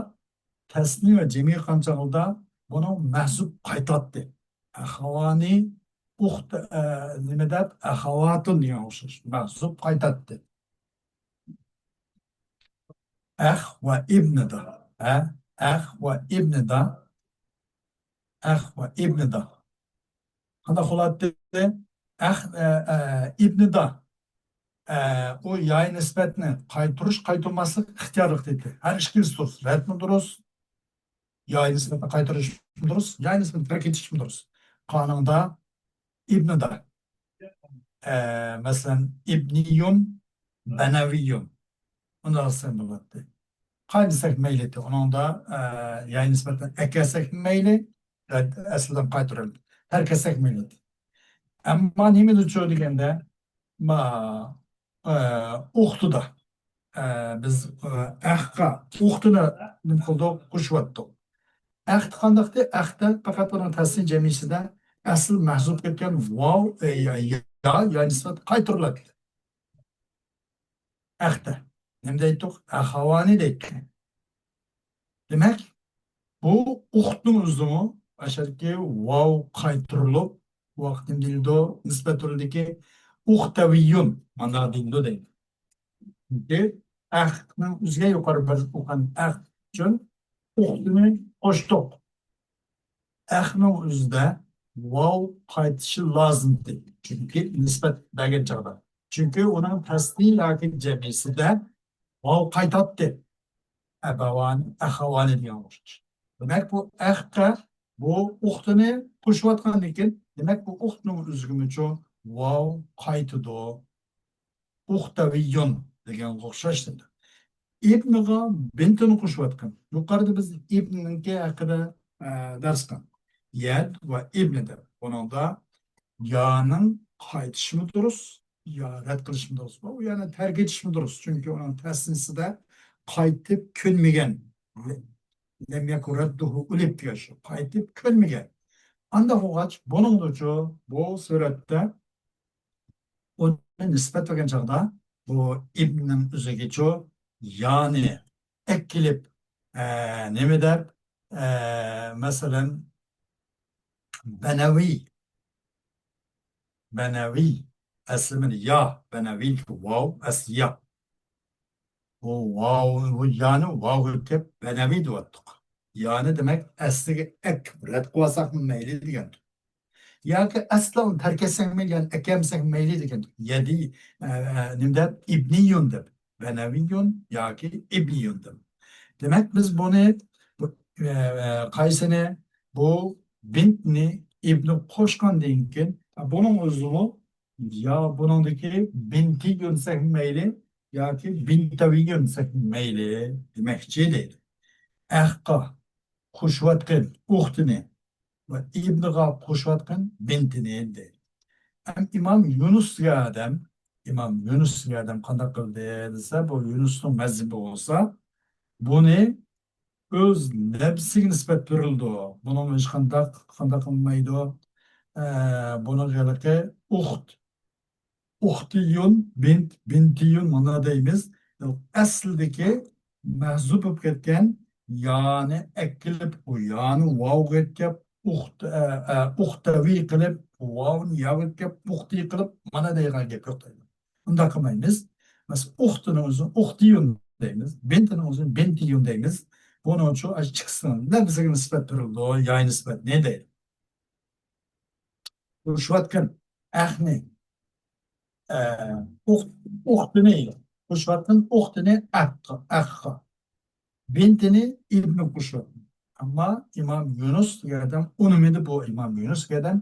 تەسنىي ۋە جەمئىي قىلغان چاغدا بۇنىڭ مەھزۇپ قايتاتتى. ئەخەۋانى، ئۇخت، ئە، نېمە دەپ، ئەخەۋاتۇن دېگەن ئوخشاش. مەھزۇپ قايتاتتى. ئەخ ۋە ئىبنىدا. ھە؟ ئەخ ۋە ئىبنىدا. ئەخ ۋە ئىبنىدا. قانداق بولاتتى؟ ئەخ، ئە، ئە، ئىبنىدا. ئە، ئۇ ياي نىسبەتنى قايتۇرۇش، قايتۇرماسلىق ئىختىيارلىق دېدى. ھەر ئىككىلىسى دۇرۇس. رەتمۇ دۇرۇس، ياي نىسبەتنى قايتۇرۇشمۇ دۇرۇس، ياي نىسبەتنى تەرك ئېتىشمۇ دۇرۇس. قانۇندا ئىبنىدا، ئە، مەسىلەن، ئىبنىيۇن، بەنەۋىيۇن. ئۇنداق دېسەم بولاتتى. قايسى دېسەك مەيلى. ئۇنىڭدا، ئە، ياي نىسبەتنى ئەكەلسەك مەيلى، ئەسلىدىن قايتۇرۇپ تەرك ئەتسەك مەيلى. ئەمما نېمىدىچۇ دېگەندە، ما، ئە، ئۇختىدا، ئە، بىز، ئە، ئەخقا ئۇختىنى نېمە قىلدۇق؟ قوشۇۋەتتۇق. ئەختە قانداقتى؟ ئەختە پەقەت بۇنىڭ تەسنىي جەمئىيسىدە ئەسلى مەھزۇپ كەتكەن ۋاۋ، ئە، يا، يا، يا نىسبەت قايتۇرۇلاتتى. ئەختە. نېمە دەيتتۇق؟ ئەخاۋانى دەيتتۇق. دېمەك، بۇ ئۇختنىڭ ئۆزىمۇ ئاشۇ يەردىكى ۋاۋ قايتۇرۇلۇپ، بۇ ۋاقىت نېمە دېيىلىدۇ؟ نىسبەت تۈرىدىكى ئۇختەۋىيۇن، مانداق دېيىلىدۇ دەيدۇ. چۈنكى ئەخنىڭ ئۆزىگە يۇقىرى بىر ئوقۇغان ئەخ ئۈچۈن ئۇختىنى قوشتۇق. ئەخنىڭ ئۆزىدە ۋاۋ قايتىشى لازىمتى. چۈنكى نىسبەت بەرگەن چاغدا. چۈنكى ئۇنىڭ تەسنىي ياكى جەمئىيسىدە ۋاۋ قايتاتتى. ئەبەۋانى، ئەخەۋانى دېگەن ئوخشاش. دېمەك، بۇ ئەختە بۇ ئۇختىنى قوشۇۋاتقاندىن كېيىن، دېمەك، بۇ ئۇختنىڭ ئۆزىگىمۇچۇ ۋاۋ قايتىدۇ. ئۇختەۋىيۇن دېگەنگە ئوخشاش دېدى. ئىبنىغا بىنتىنى قوشۇۋاتقان. يۇقىرىدا بىز ئىبنىنىڭكى ھەققىدە، ئە، دەرس قىلغان. يەد ۋە ئىبنى دەپ. بۇنىڭدا يانىڭ قايتىشىمۇ دۇرۇس، يا رەت قىلىشىمۇ دۇرۇس. بۇ يەنى تەرك ئېتىشمۇ دۇرۇس. چۈنكى ئۇنىڭ تەسنىيسىدە قايتىپ كۆنمىگەن. لەم يەكۇن رەددۇھۇ ئۇلىپ دېگەن شۇ. قايتىپ كۆنمىگەن. ئانداق بولغاچ، بۇنىڭدىچۇ بۇ سۈرەتتە ئۇنى نىسبەت بەرگەن چاغدا بۇ ئىبنىنىڭ ئۆزىگىچۇ يانى ئەكىلىپ، ئە، نېمە دەپ، ئە، مەسىلەن، بەنەۋى، بەنەۋى، ئەسلى مانا يا، بەنەۋى ۋاۋ، ئەسلى يا. بۇ ۋاۋ، بۇ يانى ۋاۋغا ئۆتكەپ بەنەۋى دېۋاتتۇق. يانى دېمەك ئەسلىگە ئەك، رەت قىلىۋالساقمۇ مەيلى دېگەن. ياكى ئەسلا ئۇنى تەرك ئەتسەك مەيلى، يەنى ئەكەلمىسەك مەيلى دېگەن. يەدى، ئە، ئە، نېمە دەپ؟ ئىبنىيۇن دەپ. بەنەۋىيۇن ياكى ئىبنىيۇن دەپ. دېمەك، بىز بۇنى، بۇ، ئە، ئە، قايسىنى؟ بۇ بىنتنى ئىبنى قوشقاندىن كېيىن، بۇنىڭ ئۆزىمۇ يا بۇنىڭدىكى بىنتىيۇن دېسەك مەيلى، ياكى بىنتەۋىيۇن دېسەك مەيلى دېمەكچى دەيدۇ. ئەخقا قوشۇۋاتقىن ئۇختىنى ۋە ئىبنىغا قوشۇۋاتقىن بىنتىنى دەيدۇ. ئەم ئىمام يۇنۇس دېگەن ئادەم، ئىمام يۇنۇس دېگەن ئادەم قانداق قىلدى دېسە، بۇ يۇنۇسنىڭ مەزھىپى بولسا، بۇنى ئۆز نەپسىگە نىسبەت بېرىلىدۇ. بۇنىڭ ھېچقانداق، قانداق قىلمايدۇ. ئە، بۇنىڭ ھېلىقى ئۇخت، ئۇختىيۇن، بىنت، بىنتىيۇن مانا دەيمىز. ئەسلىدىكى مەھزۇپ بولۇپ كەتكەن يانى ئەكىلىپ، ئۇ يانى ۋاۋغا يۆتكەپ، ئۇخت-، ئە، ئە، ئۇختەۋى قىلىپ، ۋاۋنى ياغا يۆتكەپ، ئۇختى قىلىپ، مانا دەيدىغان گەپ يوق دەيدۇ. ئۇنداق قىلمايمىز. مەسىلەن، ئۇختىنىڭ ئۆزىنى ئۇختىيۇن دەيمىز، بىنتىنىڭ ئۆزىنى بىنتىيۇن دەيمىز. بۇنىڭ ئۈچۈن ئاشۇ ئىككىسىنىڭ لەپزىگە نىسبەت بېرىلىدۇ، ياي نىسبەتنى دەيدۇ. قوشۇۋاتقىن ئەخنى ئە، ئۇخ-، ئۇختىنى قوشۇۋاتقان، ئۇختىنى ئەخقا، ئەخقا. بىنتىنى ئىبنى قوشۇۋاتقان. ئەمما ئىمام يۇنۇس دېگەن ئادەم ئۇنىمىدى، بۇ ئىمام يۇنۇس دېگەن ئادەم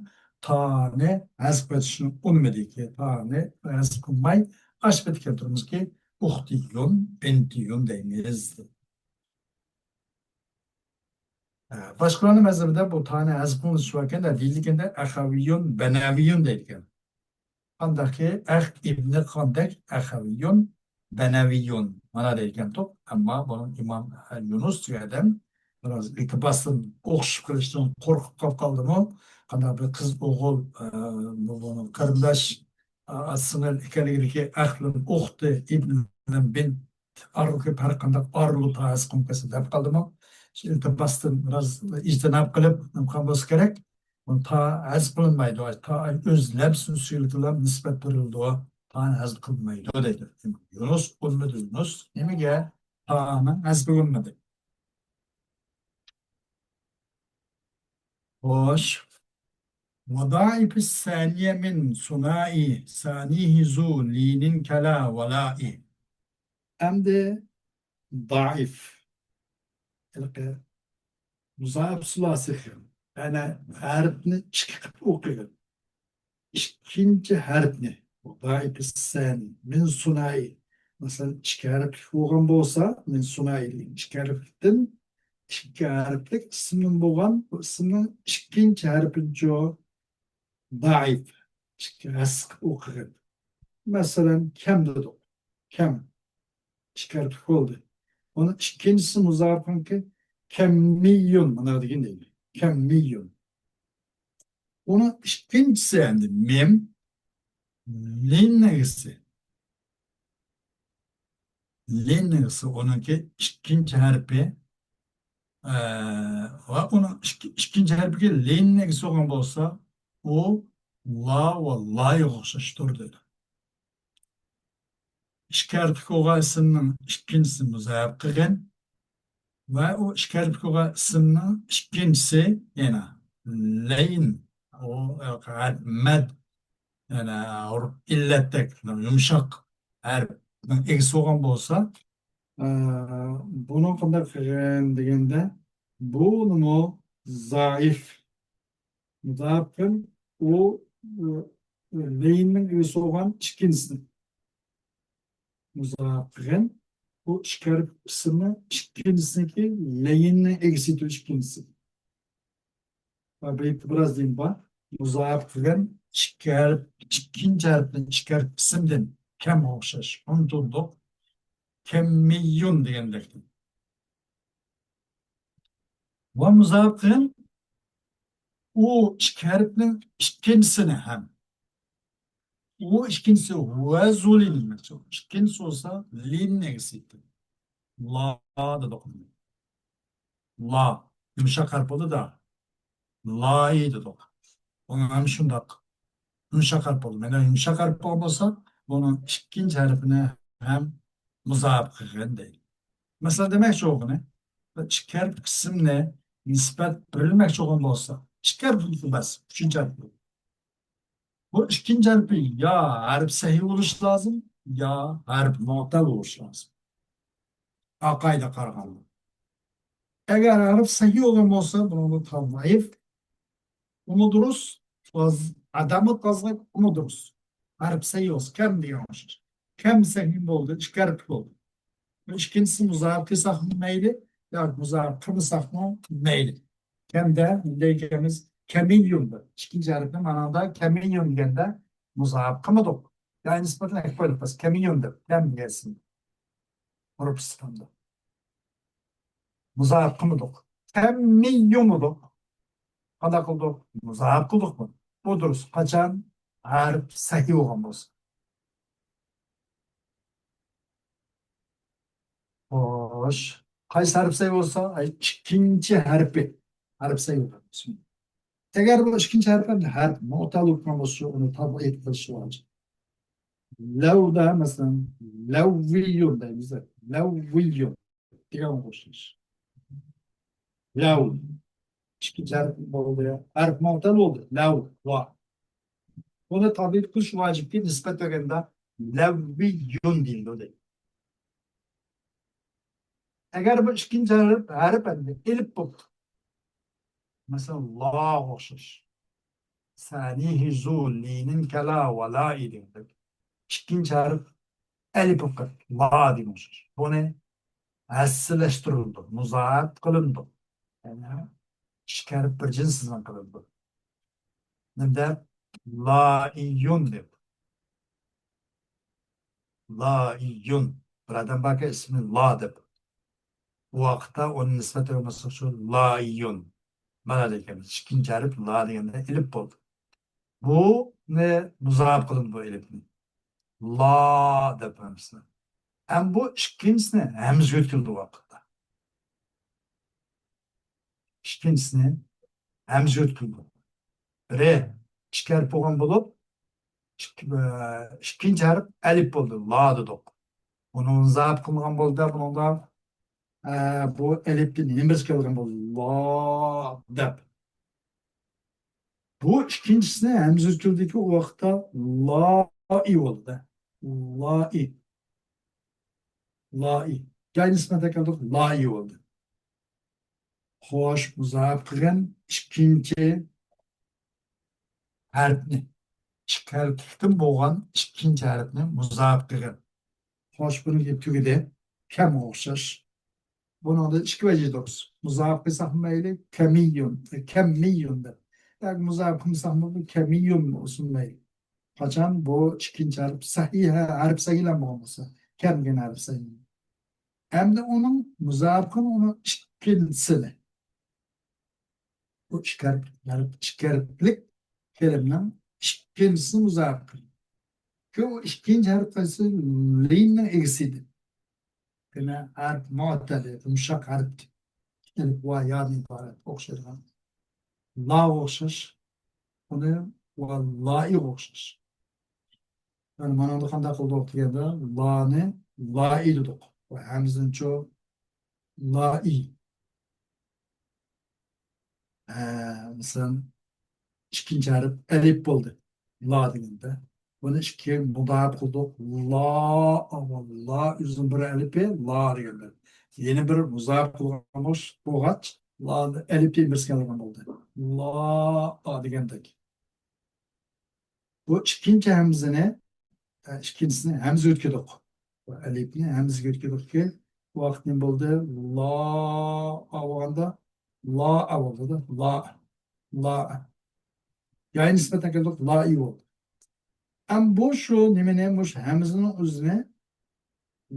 تانى ھەزىپ قىلىشنى ئۇنىمىدىكى، تانى ھەزىپ قىلماي، ئاشۇ پېتى كەلتۈرىمىزكى، ئۇختىيۇن، بىنتىيۇن دەيمىز. ھە، باشقىلارنىڭ مەزھىپىدە بۇ تانى ھەزىپ قىلىنىش باركەن، دېيىلگەندە ئەخەۋىيۇن، بەنەۋىيۇن دەيدىكەن. قانداقكى ئەخ ئىبنى قاندەك ئەخەۋىيۇن، بەنەۋىيۇن مانا دەيدىكەنتۇق. ئەمما بۇنىڭ ئىمام يۇنۇس دېگەن ئادەم بىراز ئىلتىپاتتىن ئوخشىشىپ قېلىشتىن قورقۇپ قاپ قالدىمۇ؟ قانداق بىر قىز ئوغۇل، ئە، بۇ، بۇنىڭ قېرىنداش، ئە، سىڭىل ئىكەنلىكىدىكى ئەخلىن ئۇختى ئىبنىن بىنت ئارىلىقى پەرق قانداق؟ ئارىلىق تاھاسى قومكاسى دەپ قالدىمۇ؟ شۇ ئىلتىپاتتىن بىراز ئىجتىناب قىلىپ نېمە قىلغان بولسا كېرەك. بۇ تا ھەزىپ قىلىنمايدۇ. تا ئۆز لەپزى ئۈسكۈنلۈكىلا نىسبەت بېرىلىدۇ. تا ھەزىپ قىلىنمايدۇ دەيدۇ. يۇنۇس، ئۇنىمىدى يۇنۇس. نېمىگە تانىڭ ھەزىپى بولمىدى؟ خوش. وضاعف الثاني من ثنائي ثانيه ذو لين كلا ولاء. ئەمدى دائىف. ھېلىقى مۇزائىپ سۇلاسىي خىل. يەنى ھەرپنى ئىككى قىلىپ ئوقۇيدۇ. ئىككىنچى ھەرپنى، دائىپ سەنى، مىن سۇنائى. مەسىلەن، ئىككى ھەرپلىك بولغان بولسا، مىن سۇنائى دېگەن ئىككى ھەرپلىكتىن، ئىككى ھەرپلىك ئىسىمدىن بولغان، بۇ ئىسىمنىڭ ئىككىنچى ھەرپىنىچۇ؟ دائىپ. ئىككى ھەسس قىلىپ ئوقۇغىن. مەسىلەن، كەم دېدۇق. كەم. ئىككى ھەرپلىك بولدى. ئۇنىڭ ئىككىنچىسى مۇزاپىنكى كەممىيۇن. مانا دېگەن دەيدۇ. كەممىيۇن. ئۇنىڭ ئىككىنچىسى ئەمدى مىم. لىننىڭ ئىگىسى. لىننىڭ ئىگىسى ئۇنىڭكى ئىككىنچى ھەرپى. ئە، ۋە ئۇنىڭ ئىككى-، ئىككىنچى ھەرپىگە لىننىڭ ئىگىسى بولغان بولسا، ئۇ لا ۋە لايغا ئوخشاش تۇرىدۇ. ئىككى ھەرپلىك بولغان ئىسىمنىڭ ئىككىنچىسىنى مۇزاپە قىلغىن. ۋە ئۇ ئىككى ھەرپلىك بولغان ئىسىمنىڭ ئىككىنچىسى يەنە لەين، ئۇ ھەرپ مەد، يەنى ھۇرۇپ ئىللەتتەك يۇمشاق ھەرپنىڭ ئىگىسى بولغان بولسا، ئە، بۇنىڭ قانداق قىلغىن دېگەندە، بۇنىمۇ زائىف مۇزاپىن ئۇ، ئۇ، لەيننىڭ ئىگىسى بولغان ئىككىنچىسىنى مۇزاپىغىن. بۇ ئىككى ھەرپ ئىسىمنىڭ ئىككىنچىسىنىڭكى لەيننىڭ ئىگىسى ئىككىنچىسى. ۋە بۇ يەردە بىراز دېيىم بار. مۇزاپىغىن ئىككى ھەرپ، ئىككىنچى ھەرپنى ئىككى ھەرپ ئىسىمدىن كەم ئوخشاش. ئۇنتۇلدۇق. كەممىيۇن دېگەندەك. ۋە مۇزاپىغىن ئۇ ئىككى ھەرپنىڭ ئىككىنچىسىنى ھەم. ئۇ ئىككىنچىسى ۋە زۇلىن دېمەكچى. ئىككىنچىسى بولسا لىننى ئەكس ئېتىدۇ. لا دېدۇق. لا. يۇمشاق ھەرپ بولدى-دە. لاي دېدۇق. بۇنىڭ ھەم شۇنداق. يۇمشاق ھەرپ بولدى. مانا يۇمشاق ھەرپ بولغان بولسا، بۇنىڭ ئىككىنچى ھەرپىنى ھەم مۇزاپە قىلغىن دەيدۇ. مەسىلەن، دېمەكچى بولغىنى، بىر ئىككى ھەرپ ئىسىمنى نىسبەت بېرىلمەكچى بولغان بولسا، ئىككى ھەرپ ئەمەس، ئۈچىنچى ھەرپ. بۇ ئىككىنچى ھەرپى يا ھەرپ سەھىھ بولۇشى لازىم، يا ھەرپ مۇئتەل بولۇشى لازىم. ئەقايدە قارىغاندا. ئەگەر ھەرپ سەھىھ بولغان بولسا، بۇنىڭدا تازايىف، ئۇمۇ دۇرۇس، تاز-، ئادامى تازايىف، ئۇمۇ دۇرۇس. ھەرپ سەھىھ بولسا، كەم دېگەن ئوخشاش. كەم سەھىھ بولدى، ئىككى ھەرپ بولدى. بۇ ئىككىنچىسى مۇزاپە قىلساقمۇ مەيلى، ياكى مۇزاپە قىلمىساقمۇ مەيلى. كەمدە دەيدىكەنمىز، كەمىيۇن دەپ. ئىككىنچى ھەرپنى مانادا كەمىيۇن دېگەندە مۇزاپە قىلمىدۇق. يەنى نىسبەتەن ئەكىپ قويۇپ، بەس كەمىيۇن دەپ، كەم دېگەنسىز. ئۇرۇپ سىقىمدا. مۇزاپە قىلمىدۇق. كەممىيۇمىدۇق. قانداق قىلدۇق؟ مۇزاپە قىلدۇق بۇنى. بۇ دۇرۇس. قاچان؟ ھەرپ سەھىھ بولغان بولسا. خوش. قايسى ھەرپ سەھىھ بولسا؟ ئەي، ئىككىنچى ھەرپى. ھەرپ سەھىھ بولغان بولسا. ئەگەر بۇ ئىككىنچى ھەرپ ھەرپ مۇئتەل بولغان بولسا، ئۇنى تازايىف قىلىش ۋاجىپ. لەۋدە، مەسىلەن، لەۋۋىيۇن دەيمىز. لەۋۋىيۇن دېگەن ئوخشاش. لەۋ. ئىككىنچى ھەرپ بولدى. ھەرپ مۇئتەل بولدى. لەۋ. ۋا. بۇنى تابىئىي قىلىش ۋاجىپكى نىسبەت بەرگەندە لەۋۋىييۇن دېيىلىدۇ دەيدۇ. ئەگەر بۇ ئىككىنچى ھەرپ، ھەرپ ئەمدى ئېلىپ بولدى. مەسىلەن، لاغا ئوخشاش. سەنىھىزۇ لىنىن كەلا ۋە لا ئىدىن. ئىككىنچى ھەرپ ئەلىپ بولۇپ قالدى. لا دېگەن ئوخشاش. بۇنى ھەسسىلەشتۈرۈلىدۇ، مۇزاپە قىلىنىدۇ. يەنى ئىككى ھەرپ بىر جىنسىدىن قىلىنىدۇ. نېمە دەپ؟ لائىيۇن دەپ. لائىيۇن. بىر ئادەم باركەن، ئىسمى لا دەپ. بۇ ۋاقىتتا ئۇنى نىسبەت بەرمەسلىك ئۈچۈن لائىيۇن. مانا دېگەن ئىككىنچى ھەرپ لا دېگەندە ئېلىپ بولدى. بۇنى مۇزاپە قىلىنىدۇ، بۇ ئېلىپنى. لا دەپ ھەممىسىنى. ئەمما بۇ ئىككىنچىسىنى ھەمزىگە ئۆتكۈزدى ۋاقىتتا. ئىككىنچىسىنى ھەمزىگە ئۆتكۈزدى. بىرى ئىككى ھەرپ بولغان بولۇپ، ئىككى-، ئىككىنچى ھەرپ ئەلىپ بولدى. لا دېدۇق. بۇنى مۇزاپە قىلغان بولدى. بۇنىڭدا ئە، بۇ ئەلىپتىن نېمە بىرسى كەلگەن بولدى؟ لا دەپ. بۇ ئىككىنچىسىنى ھەمزە ئۆتكۈزدىكى ئۇ ۋاقىتتا لائى بولدى. لائى. لائى. جاي نىسبەتەن كەلدۇق، لائى بولدى. خوش، مۇزاپە قىلغان ئىككىنچى ھەرپنى، ئىككى ھەرپلىكتىن بولغان ئىككىنچى ھەرپنى مۇزاپە قىلغان. خوش، بۇنىڭكى تۈگىدى. كەمگە ئوخشاش. بۇنىڭدا ئىككى ۋەجىدۇر. مۇزاپە قىلساقمۇ مەيلى، كەمىييۇن، كەممىييۇن دەپ. ياكى مۇزاپە قىلمىساقمۇ بۇ كەمىييۇن بولسۇن مەيلى. قاچان بۇ ئىككىنچى ھەرپ سەھىھ ھەرپ سەھىھلەنمىگەن بولسا، كەم دېگەن ھەرپ سەھىھ. ئەمدى ئۇنىڭ مۇزاپە قىلغان ئۇنىڭ ئىككىنچىسىنى. بۇ ئىككى ھەرپ، ھەرپ، ئىككى ھەرپلىك كەلىمىنىڭ ئىككىنچىسىنى مۇزاپە قىلدى. كۆ-، ئىككىنچى ھەرپ قايسى؟ لىننىڭ ئىگىسى ئىدى. يەنە ھەرپ مۇئەتتەل، يۇمشاق ھەرپ. ئەلىپ، ۋاۋ، يادىن ئىبارەت ئوخشايدىغان. لاغا ئوخشاش. ئۇنى ۋە لائىغا ئوخشاش. يەنى مانىڭدا قانداق قىلدۇق دېگەندە، لانى لائى دېدۇق. ۋە ھەمزىنىچۇ؟ لائى. ھە، مىسال، ئىككىنچى ھەرپ ئەلىپ بولدى. لا دېگەندە. بۇنى ئىككى مۇزاپە قىلدۇق. لا، لا ئۆزىنىڭ بىر ئەلىپى، لا دېگەندە. يەنە بىر مۇزاپە قىلغان بولغاچ، لا ئەلىپى بىرسىگە ئالغان بولدى. لا دېگەندەك. بۇ ئىككىنچى ھەمزىنى، ئە، ئىككىنچىسىنى ھەمزىگە ئۆتكۈزدۇق. بۇ ئەلىپنى ھەمزىگە ئۆتكۈزدۇقكى، بۇ ۋاقىت نېمە بولدى؟ لا ئا بولغاندا، لا ئا بولدى، لا، لا. ياي نىسبەتەن كەلدۇق، لائى بولدى. ئەم بۇ شۇ نېمىنى، مۇشۇ ھەمزىنىڭ ئۆزىنى،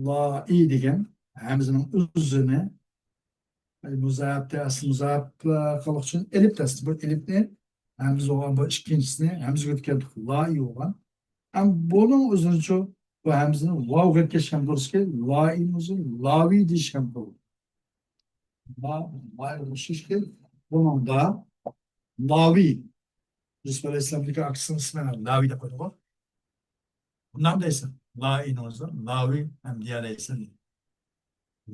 لائى دېگەن ھەمزىنىڭ ئۆزىنى، مۇزاپتە، ئەسلى مۇزاپ قىلىق ئۈچۈن ئېلىپ دەستى. بۇ ئېلىپنى ھەمزە بولغان، بۇ ئىككىنچىسىنى ھەمزىگە ئۆتكەن، لائى بولغان. ئەم بۇنىڭ ئۆزىنىچۇ، بۇ ھەمزىنى ۋاۋغا ئۆتكەشكەن بولسىكى، لائىنىڭ ئۆزى لاۋى دېيىشكەن بولىدۇ. لا، لاۋى ئوخشاشكەن. بۇنىڭدا لاۋى، يۈسۈپ ئەلەيھىسسالامدىكى ئاكىسىنىڭ ئىسمىنى لاۋى دەپ قويدۇقغۇ. بۇنداق دەيسەن، لائىنىڭ ئۆزى لاۋى ھەم دېيەلەيسەن.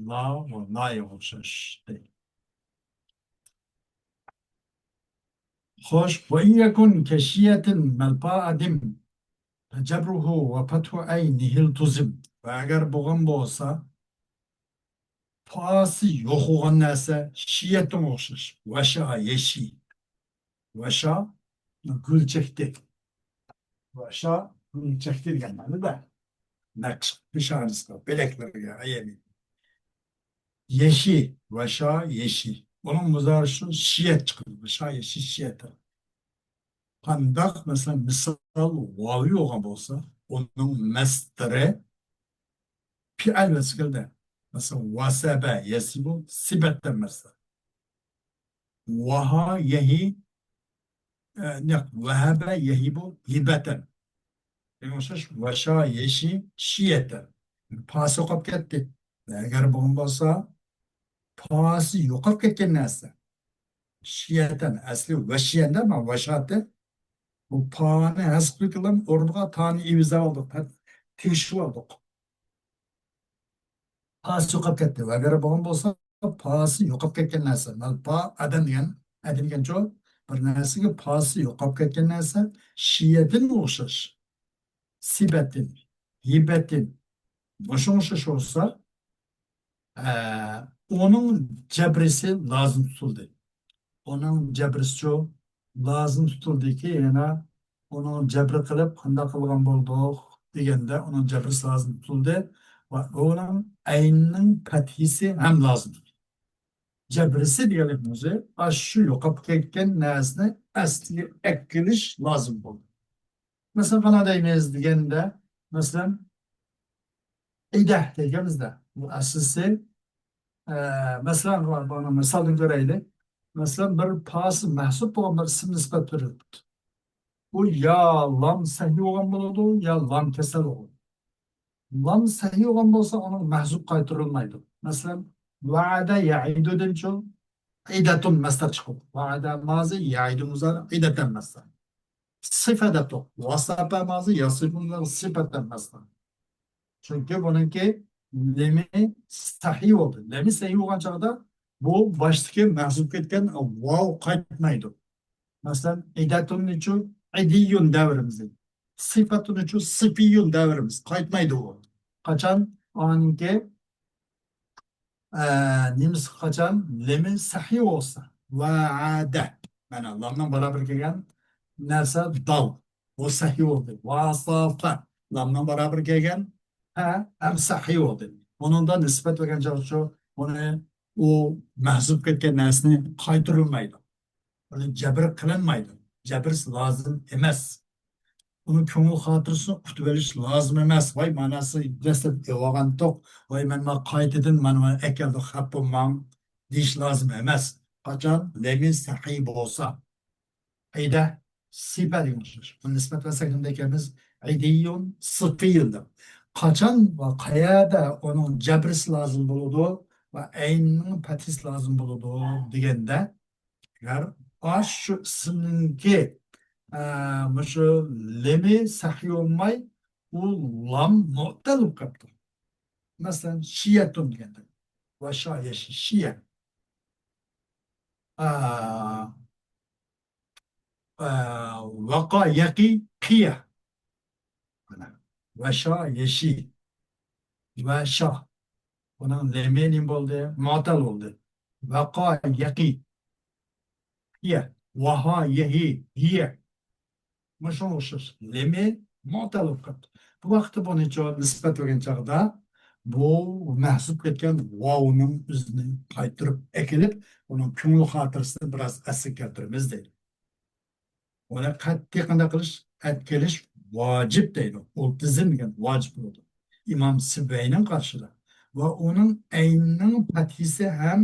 لا ۋە لايىغا ئوخشاش. خوش، وَإِنْ يَكُنْ كَشِيَةٍ مَلْفَاءَ دِمْ فَجَرُّهُ وَفَتْحُ عَيْنِهِ الْتُزِمْ. ۋە ئەگەر بولغان بولسا، پاسى يوق بولغان نەرسە شىيەتىڭ ئوخشاش. ۋەشا، يەشى. ۋەشا، گۈل چەكتى. ۋەشا، گۈل چەكتى دېگەن مەنىدە. نەقىش پېشانىسىغا، بىلەكلىرىگە، ئەيەنى. يەشى، ۋەشا، يەشى. ئۇنىڭ مۇزارىشى شىيەت چىقىدۇ. ۋەشا، يەشى، شىيەت. قانداق، مەسىلەن، مىسال ۋاۋى بولغان بولسا، ئۇنىڭ مەسدىرى پېئىل ۋەزنىگە كېلىدۇ. مەسىلەن، ۋەسەبە، يەسىبۇ، سىبەتتىن مەسدىر. ۋەھا، يەھى، ئە، نەق، ۋەھەبە، يەھىبۇ، ھىبەتەن. شۇنىڭغا ئوخشاش، ۋەشا، يەشى، شىيەتەن. پاسى يوقاپ كەتتى. ئەگەر بولغان بولسا، پاسى يوقاپ كەتكەن نەرسە. شىيەتەن، ئەسلى ۋەشىيەندە، مانا ۋەشاتى. بۇ پانى ھەزىپ قىلىپ، ئورنىغا تانى ئېۋىزلەپ ئالدۇق، تېگىشىپ ئالدۇق. پاسى يوقاپ كەتتى. ئەگەر بولغان بولسا، پاسى يوقاپ كەتكەن نەرسە. مەلپا ئادەم دېگەن، ئادەم دېگەنچۇ؟ بىر نەرسىگە پاسى يوقاپ كەتكەن نەرسە شىيەتىن ئوخشاش. سىبەتىن، ھىبەتىن، مۇشۇ ئوخشاش بولسا، ئە، ئۇنىڭ جەبرىسى لازىم تۇتۇلدى. ئۇنىڭ جەبرىسىچۇ لازىم تۇتۇلدىكى، يەنە ئۇنىڭ جەبرى قىلىپ قانداق قىلغان بولدۇق دېگەندە، ئۇنىڭ جەبرىسى لازىم تۇتۇلدى ۋە ئۇنىڭ ئەينىنىڭ پەتھىسى ھەم لازىم تۇتۇلدى. جەبرىسى دېگەنلىك نېمىسى؟ ئاشۇ يوقاپ كەتكەن نەرسىنى ئەسلىگە ئەكېلىش لازىم بولدى. مەسىلەن، قانداق دەيمىز دېگەندە، مەسىلەن، ئىدە دېگەنمىزدە، بۇ ئەسلىسى، ئە، مەسىلەن، بۇنى مىسالدىن كۆرەيلى. مەسىلەن، بىر پاسى مەھزۇپ بولغان بىر ئىسىم نىسبەت بېرىلىپتۇ. بۇ يا لام سەھىي بولغان بولىدۇ، يا لام كەسەل بولىدۇ. لام سەھىي بولغان بولسا، ئۇنىڭ مەھزۇپ قايتۇرۇلمايدۇ. مەسىلەن، ۋەئەدە يەئىدۇدىنچۇ ئىدەتۇن مەسدەر چىقىدۇ. ۋەئەدە مازى، يەئىدۇ مۇزارى، ئىدەتەن مەسدەر. سىفە دەپتۇ. ۋەسەپە مازى، يەسىفۇن سىفەتەن مەسدەر. چۈنكى بۇنىڭكى لېمى سەھىي بولدى. لېمى سەھىي بولغان چاغدا بۇ باشتىكى مەھزۇپ كەتكەن ۋاۋ قايتمايدۇ. مەسىلەن، ئىدەتۇننىچۇ ئىدىيۇن دەۋرىمىزدە. سىفەتۇننىچۇ سىفىيۇن دەۋرىمىز. قايتمايدۇ ئۇ. قاچان ئانىڭكى، ئە، نېمىسى قاچان لېمى سەھىي بولسا. ۋەئەدە. مانا لامنىڭ بارابىرى كەلگەن نەرسە دال. بۇ سەھىي بولدى. ۋەسەفە. لامنىڭ بارابىرى كەلگەن پە ھەم سەھىي بولدى. بۇنىڭدا نىسبەت بەرگەن چاغدىچۇ، بۇنى ئۇ مەھزۇپ كەتكەن نەرسىنى قايتۇرۇلمايدۇ. ئۇنى جەبىر قىلىنمايدۇ. جەبىر لازىم ئەمەس. ئۇنىڭ كۆڭۈل خاتىرىسىنى ئۇتۇۋېلىش لازىم ئەمەس. ۋاي، ماناسى دەسلەپ ئېلىۋالغانتۇق. ۋاي، مەن ما قايتىدىن مانا مانا ئەكەلدۇق، خەپ بولماڭ دېيىش لازىم ئەمەس. قاچان لېمى سەھىي بولسا. ئىدە، سىپە دېگەن ئوخشاش. بۇ نىسبەت بەرسەك نېمە دەيمىز؟ ئىدىيۇن، سىپىيۇن دەپ. قاچان ۋە قەيەردە ئۇنىڭ جەبرىسى لازىم بولىدۇ ۋە ئەينىنىڭ پەتھىسى لازىم بولىدۇ دېگەندە، ئەگەر ئاشۇ ئىسىمنىڭكى، ئە، مۇشۇ لېمى سەھىي بولماي، ئۇ لام مۇئتەل بولۇپ قاپتۇ. مەسىلەن، شىيەتۇن دېگەندە. ۋەشا يەشى شىيە. ئە، ئە، ۋەقا يەقى قىيە. مانا. ۋەشا يەشى. ۋەشا. بۇنىڭ لېمى نېمە بولدى؟ مۇئتەل بولدى. ۋەقا يەقى. قىيە. ۋەھا يەھى. ھىيە. مۇشۇنىڭغا ئوخشاش. لېمى مۇئتەل بولۇپ قاپتۇ. بۇ ۋاقىتتا بۇنىچۇ نىسبەت بەرگەن چاغدا بۇ مەھزۇپ كەتكەن ۋاۋنىڭ ئۆزىنى قايتۇرۇپ ئەكېلىپ، ئۇنىڭ كۆڭۈل خاتىرىسىنى بىراز ئەسلىگە كەلتۈرىمىز دەيدۇ. ئۇنى قەتئىي قانداق قىلىش؟ ئەتكىلىش ۋاجىپ دەيدۇ. ئۇلتىزىم دېگەن ۋاجىپ بولىدۇ. ئىمام سىبەينىڭ قارىشىدا. ۋە ئۇنىڭ ئەينىنىڭ پەتھىسى ھەم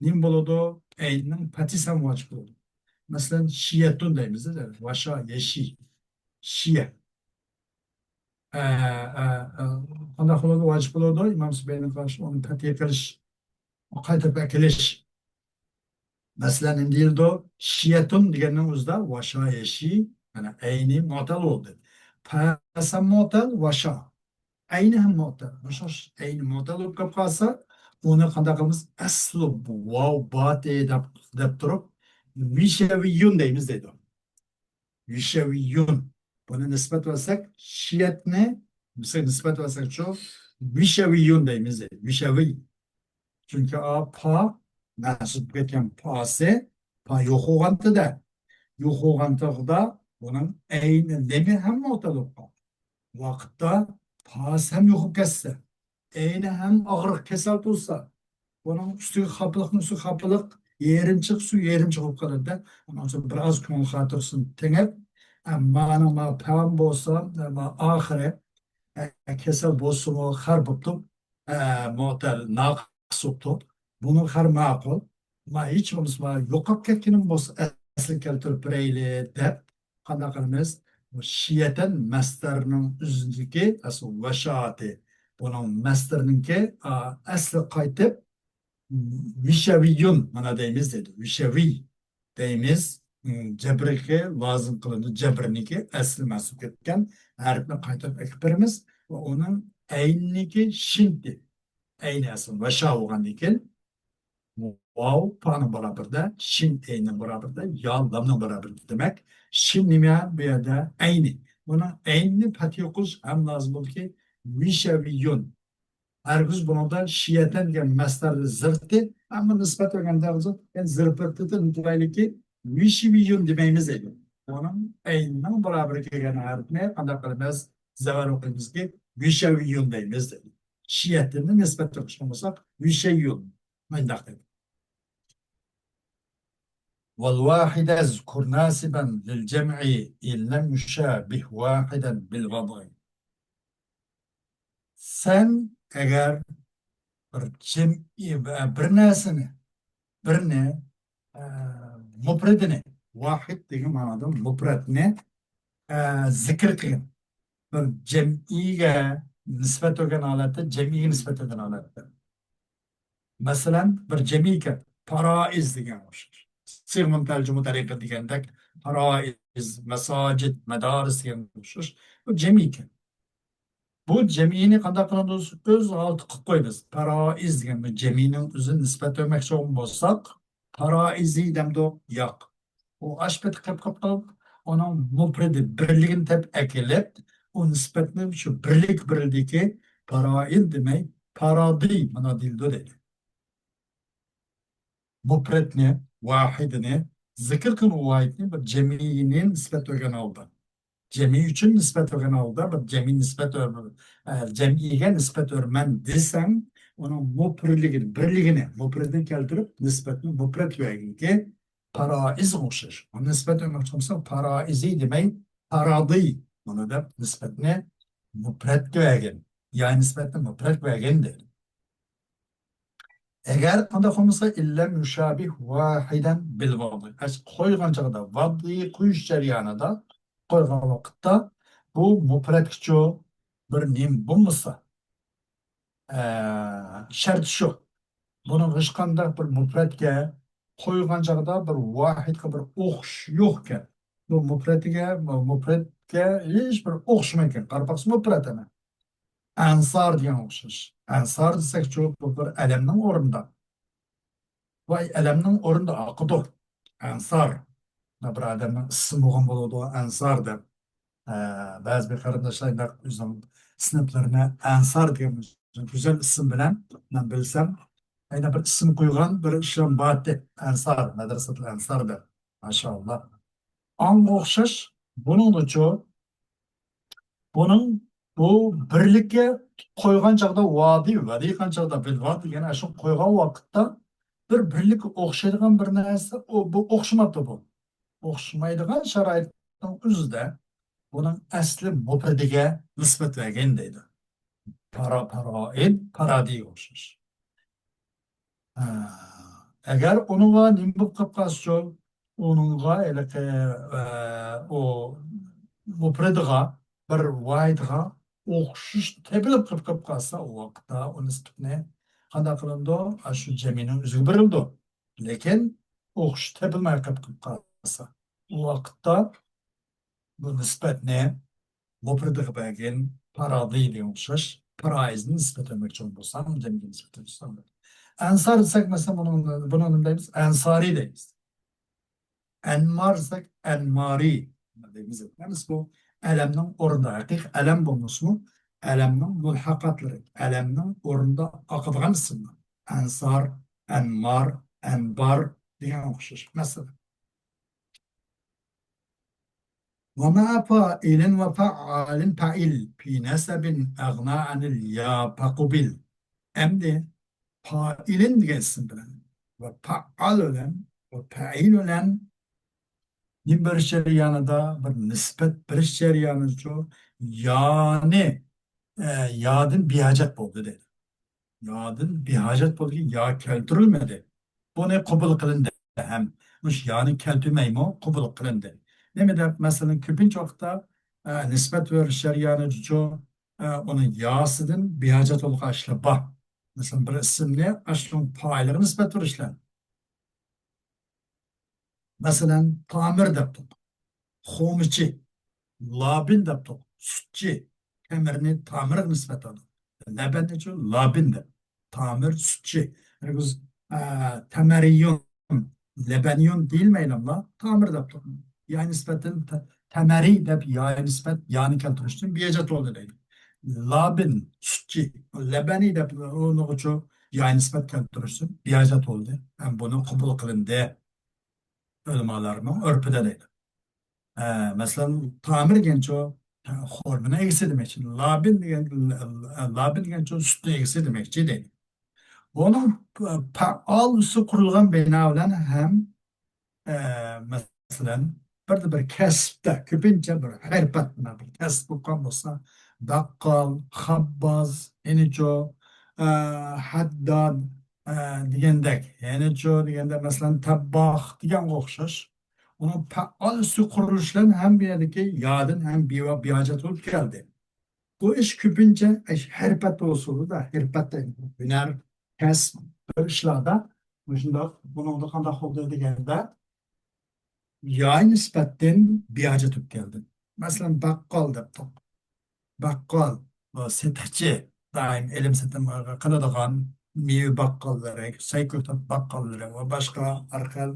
نېمە بولىدۇ؟ ئەينىنىڭ پەتھىسى ھەم ۋاجىپ بولىدۇ. مەسىلەن، شىيەتۇن دەيمىز، ۋەشا يەشى. شىيە. ئە، ئە، ئە، قانداق بولىدۇ؟ ۋاجىپ بولىدۇ. ئىمام سىبەينىڭ قارىشىدا ئۇنى پەتھىي قىلىش، قايتۇرۇپ ئەكېلىش. مەسىلەن، نېمە دېيىلىدۇ؟ شىيەتۇن دېگەننىڭ ئۆزىدە ۋاشا يەشى، يەنى ئەينى مۇئتەل بولدى. پەسە مۇئتەل، ۋاشا. ئەينى ھەم مۇئتەل. مۇشۇ ئەينى مۇئتەل بولۇپ قېلىپ قالسا، ئۇنى قانداق قىلىمىز؟ ئەسلى ۋاۋ باتى دەپ، دەپ تۇرۇپ، ۋىشەۋىيۇن دەيمىز دەيدۇ. ۋىشەۋىيۇن. بۇنى نىسبەت بەرسەك، شىيەتنى، بىز نىسبەت بەرسەكچۇ، ۋىشەۋىيۇن دەيمىز. ۋىشەۋىي. چۈنكى ئا پا، مەھسۇپ كەتكەن پاسى، پا يوق بولغانتىدە. يوق بولغانتىغدا بۇنىڭ ئەينى لېمى ھەم مۇتەللىق قالدى. ۋاقىتتا پاسى ھەم يوقاپ كەتسە، ئەينى ھەم ئاغرىق كېسەل تۇرسا، بۇنىڭ ئۈستىگە خاپىلىقنىڭ ئۈستىگە خاپىلىق، يېرىمچىق سۇ يېرىمچىق بولۇپ قالىدۇ. ئۇنىڭ ئۈچۈن بىر ئاز كۆڭۈل خاتىرىسىنى تېڭىپ، ئەمما ئانا ما پەم بولسا، ما ئاخىرى، ئە، كېسەل بولسىمۇ خار بوپتۇ، ئە، مۇتەل ناقىس بوپتۇ. بۇنىڭ خار ماقۇل. ما ھېچ بولمىسا ما يوقاپ كەتكىنىم بولسا ئەسلىگە كەلتۈرۈپ بېرەيلى دەپ، قانداق قىلىمىز؟ بۇ شىيەتەن مەستەرنىڭ ئۆزىدىكى ئەسلى ۋەشائەتى. بۇنىڭ مەستەرنىڭكى، ئا، ئەسلى قايتىپ، ۋىشەۋىيۇن، مانا دەيمىز دەيدۇ. ۋىشەۋىي دەيمىز. م، جەبرىگە لازىم قىلىنىدۇ. جەبرنىڭكى ئەسلى مەنسۇپ كەتكەن ھەرپنى قايتۇرۇپ ئەكىپ بېرىمىز ۋە ئۇنىڭ ئەينىنىڭكى شىنتى. ئەينى ئەسلى ۋەشا بولغاندىن كېيىن، مۇ-، ۋاۋ پانىڭ بارابىرىدە، شىن ئەيننىڭ بارابىرىدە، يا لامنىڭ بارابىرىدە. دېمەك، شىن نېمە؟ بۇ يەردە ئەينى. بۇنىڭ ئەينىنى پەتھە قويۇش ھەم لازىم بولدىكى، ۋىشەۋىيۇن. ھەرگىز بۇنىڭدا شىيەتەن دېگەن مەسدەرنى زىرتى، ئەمما نىسبەت بەرگەندە يەنى زىرپىرتىدىن مۇتەۋەللىكى ۋىشىۋىيۇن دېمەيمىز دەيدۇ. بۇنىڭ ئەيننىڭ بارابىرىگە كەلگەن ھەرپنى قانداق قىلىمىز؟ زەۋەر ئوقۇيمىزكى، ۋىشەۋىيۇن دەيمىز دەيدۇ. شىيەتىننى نىسبەت بېرىشكە بولساق، ۋىشەييۇن. مۇنداق دەيدۇ. والواحد اذكر ناسبا للجمع إن لم يشابه واحدا بالوضع. سەن ئەگەر بىر جەمئىي، بىر نەرسىنى، بىرنى، ئە، مۇپرىدىنى، ۋاھىد دېگەن مەنادا مۇپرەتنى، ئە، زىكىر قىلغىن. بىر جەمئىيگە نىسبەت بەرگەن ھالەتتە، جەمئىيگە نىسبەت بەرگەن ھالەتتە. مەسىلەن، بىر جەمئىيكەن، پارائىز دېگەن ئوخشاش. سىغمۇن تەرجىمە تەرىقە دېگەندەك، پارائىز، مەساجىد، مەدارىس دېگەن ئوخشاش. بۇ جەمئىيكەن. بۇ جەمئىينى قانداق قىلىمىز؟ ئۆز ھالىتى قىلىپ قويىمىز. پارائىز دېگەن بۇ جەمئىينىڭ ئۆزىنى نىسبەت بەرمەكچى بولساق، پارائىزى دەمدۇق؟ ياق. ئۇ ئاشۇ پېتى قىلىپ قىلىپ قىلىپ، ئۇنىڭ مۇپرىدى بىرلىكىنى تېپىپ ئەكېلىپ، ئۇ نىسبەتنى شۇ بىرلىك بىرلىكى پارائىل دېمەي، پارادىي مانا دېيىلىدۇ دەيدۇ. مۇپرەتنى، ۋاھىدنى، زىكىر قىلغان ۋاھىدنى بىر جەمئىينى نىسبەت بەرگەن ھالدا. جەمئىي ئۈچۈن نىسبەت بەرگەن ھالدا بىر جەمئىي نىسبەت، ئە، جەمئىيگە نىسبەت بېرىمەن دېسەڭ، ئۇنىڭ مۇپرىدلىكىنى، بىرلىكىنى، مۇپرىدنى كەلتۈرۈپ نىسبەتنى مۇپرەت بەرگىنكى پارائىزغا ئوخشاش. ئۇنى نىسبەت بەرمەكچى بولساڭ، پارائىزى دېمەي، پارادىي. بۇنى دەپ نىسبەتنى مۇپرەتكە بەرگىن. يا نىسبەتنى مۇپرەت بەرگىن دەيدۇ. ئەگەر قانداق بولمىسا، ئىللەم يۇشابىھ ۋاھىدەن بىل ۋادى. ئەس-، قويغان چاغدا، ۋادى قويۇش جەريانىدا، قويغان ۋاقىتتا بۇ مۇپرەتكىچۇ بىر نېمە بولمىسا، ئە، شەرتى شۇ. بۇنىڭ ھېچقانداق بىر مۇپرەتكە قويغان چاغدا بىر ۋاھىدقا بىر ئوخشىشى يوقكەن. بۇ مۇپرەتكە، مۇپرەتكە ھېچ بىر ئوخشىمايدىكەن. قاراپ باقسا مۇپرەت ئەمەس. ئەنسار دېگەن ئوخشاش. ئەنسار دېسەكچۇ، بۇ بىر ئەلەمنىڭ ئورنىدا. ۋاي، ئەلەمنىڭ ئورنىدا ئاقىدۇ. ئەنسار. بىر ئادەمنىڭ ئىسمى بولغان بولىدۇ، ئەنسار دەپ. ئە، بەزى بىر قېرىنداشلار ئۆزىنىڭ سىنىپلىرىنى ئەنسار دېگەن گۈزەل ئىسىم بىلەن، مەن بىلسەم، ئەينە بىر ئىسىم قويغان بىر ئىشلار بارتى. ئەنسار، مەدرىسەتۇل ئەنسار دەپ. ماشائاللا. ئاڭغا ئوخشاش، بۇنىڭدىچۇ، بۇنىڭ بۇ بىرلىككە قويغان چاغدا ۋادى، ۋادى دېگەن چاغدا بىل ۋادى دېگەن ئاشۇ قويغان ۋاقىتتا بىر بىرلىككە ئوخشايدىغان بىر نەرسە، ئۇ، بۇ ئوخشىماپتۇ بۇ. ئوخشىمايدىغان شارائىتنىڭ ئۆزىدە بۇنىڭ ئەسلى مۇپرىدىگە نىسبەت بەرگىن دەيدۇ. پارا، پارائىد، پارادىيگە ئوخشاش. ھە، ئەگەر ئۇنىڭغا نېمە بولۇپ قېلىپ قالسىچۇ، ئۇنىڭغا ھېلىقى، ئە، ئۇ مۇپرىدىغا، بىر ۋاھىدغا ئوخشىشى تېپىلىپ قېلىپ، قېلىپ قالسا، ئۇ ۋاقىتتا ئۇ نىسبەتنى قانداق قىلىنىدۇ؟ ئاشۇ جەمئىينىڭ ئۆزىگە بېرىلىدۇ. لېكىن ئوخشىشى تېپىلماي قېلىپ، قېلىپ قالسا، ئۇ ۋاقىتتا بۇ نىسبەتنى مۇپرىدىغا بەرگىن، پارادىي دېگەن ئوخشاش، پارائىزنى نىسبەت بەرمەكچى بولساڭ، جەمگە نىسبەت بەرسەڭ. ئەنسار دېسەك، مەسىلەن، بۇنىڭ، بۇنىڭ نېمە دەيمىز؟ ئەنسارىي دەيمىز. ئەنمار دېسەك، ئەنمارىي دەيمىز. مەنىسى بۇ ئەلەمنىڭ ئورنىدا، ھەقىقىي ئەلەم بولمىسىمۇ، ئەلەمنىڭ مۇلھەقاتلىرى، ئەلەمنىڭ ئورنىدا ئاقىدىغان ئىسىملار. ئەنسار، ئەنمار، ئەنبار دېگەن ئوخشاش. مەسىلەن، ومع فاعل وفعال فعل في نسب أغنى عن اليا فقبل. ئەمدى پائىلىن دېگەن ئىسىم بىلەن ۋە پائال بىلەن ۋە پەئىل بىلەن نېمە بېرىش جەريانىدا، بىر نىسبەت بېرىش جەريانىدىچۇ يانى، ئە، يادىن بىھاجەت بولدى دەيدۇ. يادىن بىھاجەت بولدى، يا كەلتۈرۈلمىدى. بۇنى قوبۇل قىلىندى ھەم مۇشۇ يانى كەلتۈرمەيمۇ قوبۇل قىلىندى. نېمە دەپ، مەسىلەن، كۆپىنچە ۋاقىتتا، ئە، نىسبەت بېرىش جەريانىدىچۇ، ئە، ئۇنى ياسىدىن بىھاجەت بولغان ئىشلار بار. مەسىلەن، بىر ئىسىمنى ئاشۇنىڭ پائىلىغا نىسبەت بېرىشلەر. مەسىلەن، تامىر دەپتۇق. خۇمىچى، لابىن دەپتۇق. سۈتچى. تەمرىنى تامىرغا نىسبەت بەردۇق. لەبەننىچۇ؟ لابىن دەپ. تامىر، سۈتچى. ھەرگىز ئە، تەمەرىيۇن، لەبەنىيۇن دېيىلمەيدۇ، تامىر دەپ تۇرىدۇ. ياي نىسبەتتىن تە-، تەمەرىي دەپ ياي نىسبەت يانى كەلتۈرۈشتىن بىھاجەت بولدى دەيدۇ. لابىن، سۈتچى، لەبەنىي دەپ ئۇنىڭغىچۇ ياي نىسبەت كەلتۈرۈشتىن بىھاجەت بولدى. ھەم بۇنى قوبۇل قىلىندى ئۆلىمالارنىڭ ئۆرپىدە دەيدۇ. ئە، مەسىلەن، تامىر دېگەنچۇ خورمىنىڭ ئىگىسى دېمەكچى. لابىن دېگەن، لابىن دېگەنچۇ سۈتنىڭ ئىگىسى دېمەكچى دەيدۇ. بۇنىڭ پەئال ئۈستىگە قۇرۇلغان بىنا بىلەن ھەم، ئە، مەسىلەن، بىردە بىر كەسىپتە كۆپىنچە بىر ھەرپەت، بىر كەسىپ بولغان بولسا، باققال، خابباز، يەنىچۇ، ئە، ھەدداد، ئە، دېگەندەك، يەنىچۇ دېگەندە، مەسىلەن، تەبباخ دېگەنگە ئوخشاش. ئۇنىڭ پەئال ئۈستى قۇرۇلۇشى بىلەن ھەم بۇ يەردىكى يادىن ھەم بىۋا-، بىھاجەت بولۇپ كەلدى. بۇ ئىش كۆپىنچە ئىش ھەرپەت ئۇسۇلىدا، ھەرپەت دەيمىز، ھۈنەر، كەسىپ، بىر ئىشلاردا مۇشۇنداق، بۇنىڭدا قانداق بولدى دېگەندە، ياي نىسبەتتىن بىھاجەت بولۇپ كەلدى. مەسىلەن، باققال دەپتۇق. باققال، ئۇ سېتىقچى، دائىم ئېلىم سېتىم قىلىدىغان مېۋە باققاللىرى، سەي كۆكتات باققاللىرى ۋە باشقا ھەر خىل،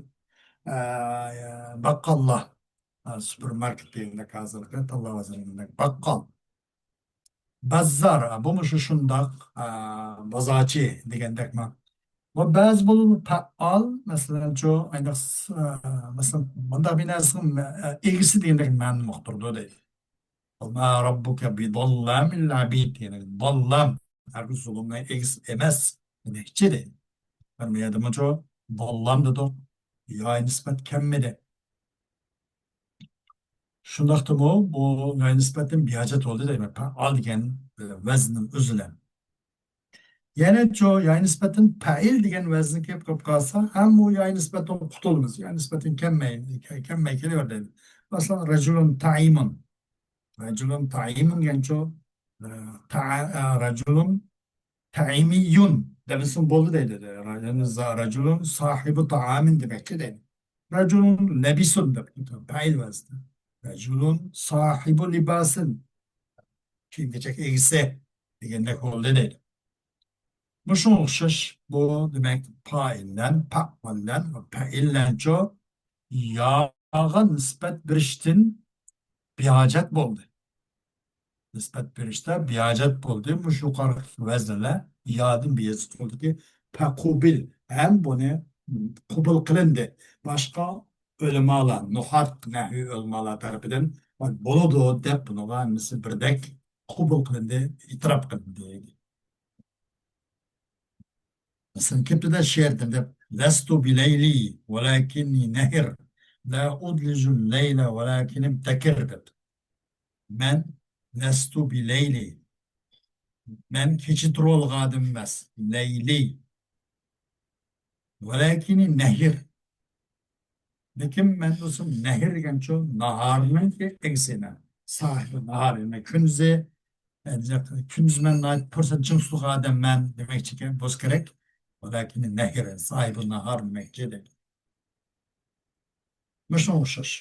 ئە، باققاللار، ئە، سۇپېرماركېت دېگەندەك ھازىرقى تاللا بازىرىدەك باققال. بازار، بۇمۇ شۇ شۇنداق، ئە، بازارچى دېگەندەكمۇ. ۋە بەزى بولۇپ پەئال، مەسىلەنچۇ، ئاينىقسا، ئە، مەسىلەن، مۇنداق بىر نەرسىنىڭ، ئە، ئىگىسى دېگەندەك مەنىنى ئۇقتۇرىدۇ دەيدۇ. وما ربك بظلام للعبيد، يەنى ظاللام، ھەرگىز زۇلۇمغا ئىگىسى ئەمەس دېمەكچى دەيدۇ. بۇ يەردىمۇچۇ ظاللام دېدۇق، ياي نىسبەت كەلمىدى. شۇنداقتىمۇ بۇ ياي نىسبەتتىن بىھاجەت بولدى دەيمەن. پەئال دېگەن، ئە، ۋەزننىڭ ئۆزى بىلەن. يەنىچۇ ياي نىسبەتتىن پەئىل دېگەن ۋەزنى كېلىپ قالسا، ھەم بۇ ياي نىسبەتتىن قۇتۇلىمىز. ياي نىسبەتتىن كەلمەي، كەلمەي كېلىۋەردى. مەسىلەن، رەجۇلۇن تەئىمۇن. رەجۇلۇن تەئىمۇن دېگەنچۇ، ئە، تەئە-، ئە، رەجۇلۇن تەئىمىيۇن دېمىسىمۇ بولدى دەيدۇ. يەنى زا-، رەجۇلۇن ساھىبۇ تائامىن دېمەكچى دەيدۇ. رەجۇلۇن لەبىسۇن دەپ پەئىل ۋەزنى. رەجۇلۇن ساھىبۇ لىباسىن. كىيىم-كېچەك ئىگىسى دېگەندەك بولدى دەيدۇ. مۇشۇنىڭغا ئوخشاش بۇ، دېمەك، پائىللەن، پەئاللەن ۋە پەئىللەنچۇ ياغا نىسبەت بېرىشتىن بىھاجەت بولدى. نىسبەت بېرىشتە بىھاجەت بولدى. مۇشۇ يۇقىرىقى ۋەزىنلەر يادىن بىھاجەت بولدىكى پەقۇبىل ھەم بۇنى قوبۇل قىلىندى. باشقا ئۆلىمالار، نۇھات، نەھۋى ئۆلىمالار تەرىپىدىن بولىدۇ دەپ بۇنىڭغا ھەممىسى بىردەك قوبۇل قىلىندى، ئېتىراپ قىلىندى. مەسىلەن، كېپىدە شېئىر دەپ، لەستۇ بىلەيلى ۋەلەكىننى نەھىر، لا ئۇدلىجۇل لەيلە ۋەلەكىن ئىبتەكىر دەپ. مەن لەستۇ بىلەيلى، مەن كېچە تۇرۇۋالغان ئادەم ئەمەس، لەيلى. ۋەلەكىننى نەھىر. لېكىن مەن بولسام نەھىر دېگەنچۇ ناھارنىڭكى ئىگىسى مەن. ساھىبى ناھار، يەنى كۈندۈزى، ئە، كۈندۈز مەن ناھايىتى پۇرسەت جىم تۇتىدىغان ئادەممەن دېمەكچىكەن، بولسا كېرەك. ۋەلەكىن نەھىر، ساھىبى ناھار دېمەكچى دەيدۇ. مۇشۇنىڭغا ئوخشاش.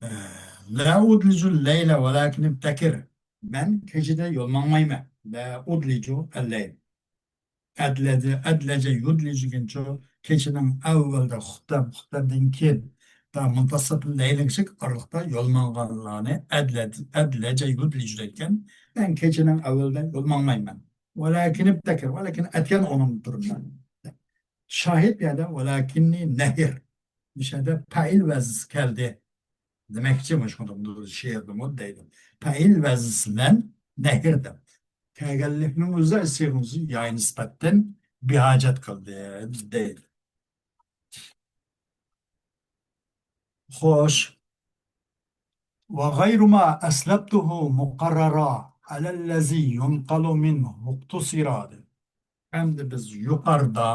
ئە، لا ئۇدلىجۇل لەيلە ۋەلەكىن ئىبتەكىر. مەن كېچىدە يول ماڭمايمەن. لا ئۇدلىجۇ ئەللەيل. ئەدلەجە، ئەدلەجە يۇدلىجۇ دېگەنچۇ كېچىنىڭ ئەۋۋەلدە خۇپتەن، خۇپتەندىن كېيىن ۋە مۇنتەسىپ لەيلىگىچە ئارىلىقتا يول ماڭغانلارنى ئەدلە-، ئەدلەجە يۇدلىجۇ دەيدىكەن. مەن كېچىنىڭ ئەۋۋەلدە يول ماڭمايمەن. ۋەلەكىن ئىبتەكىر، ۋەلەكىن ئەتىگەن ئورنۇمدا تۇرىمەن. شاھىت بۇ يەردە ۋەلەكىننى نەھىر. مۇشۇ يەردە پەئىل ۋەزنىسى كەلدى. دېمەكچى، مۇشۇنداق شېئىردىمۇ دەيدۇ. پەئىل ۋەزنىسى بىلەن نەھىر دەپ كەلگەنلىكنىڭ ئۆزى سىيغىسى ياي نىسبەتتىن بىھاجەت قىلدى دەيدۇ. خوش. وغير ما أسلفته مقررا على الذي ينقل منه اقتصرا دەيدۇ. ئەمدى بىز يۇقىرىدا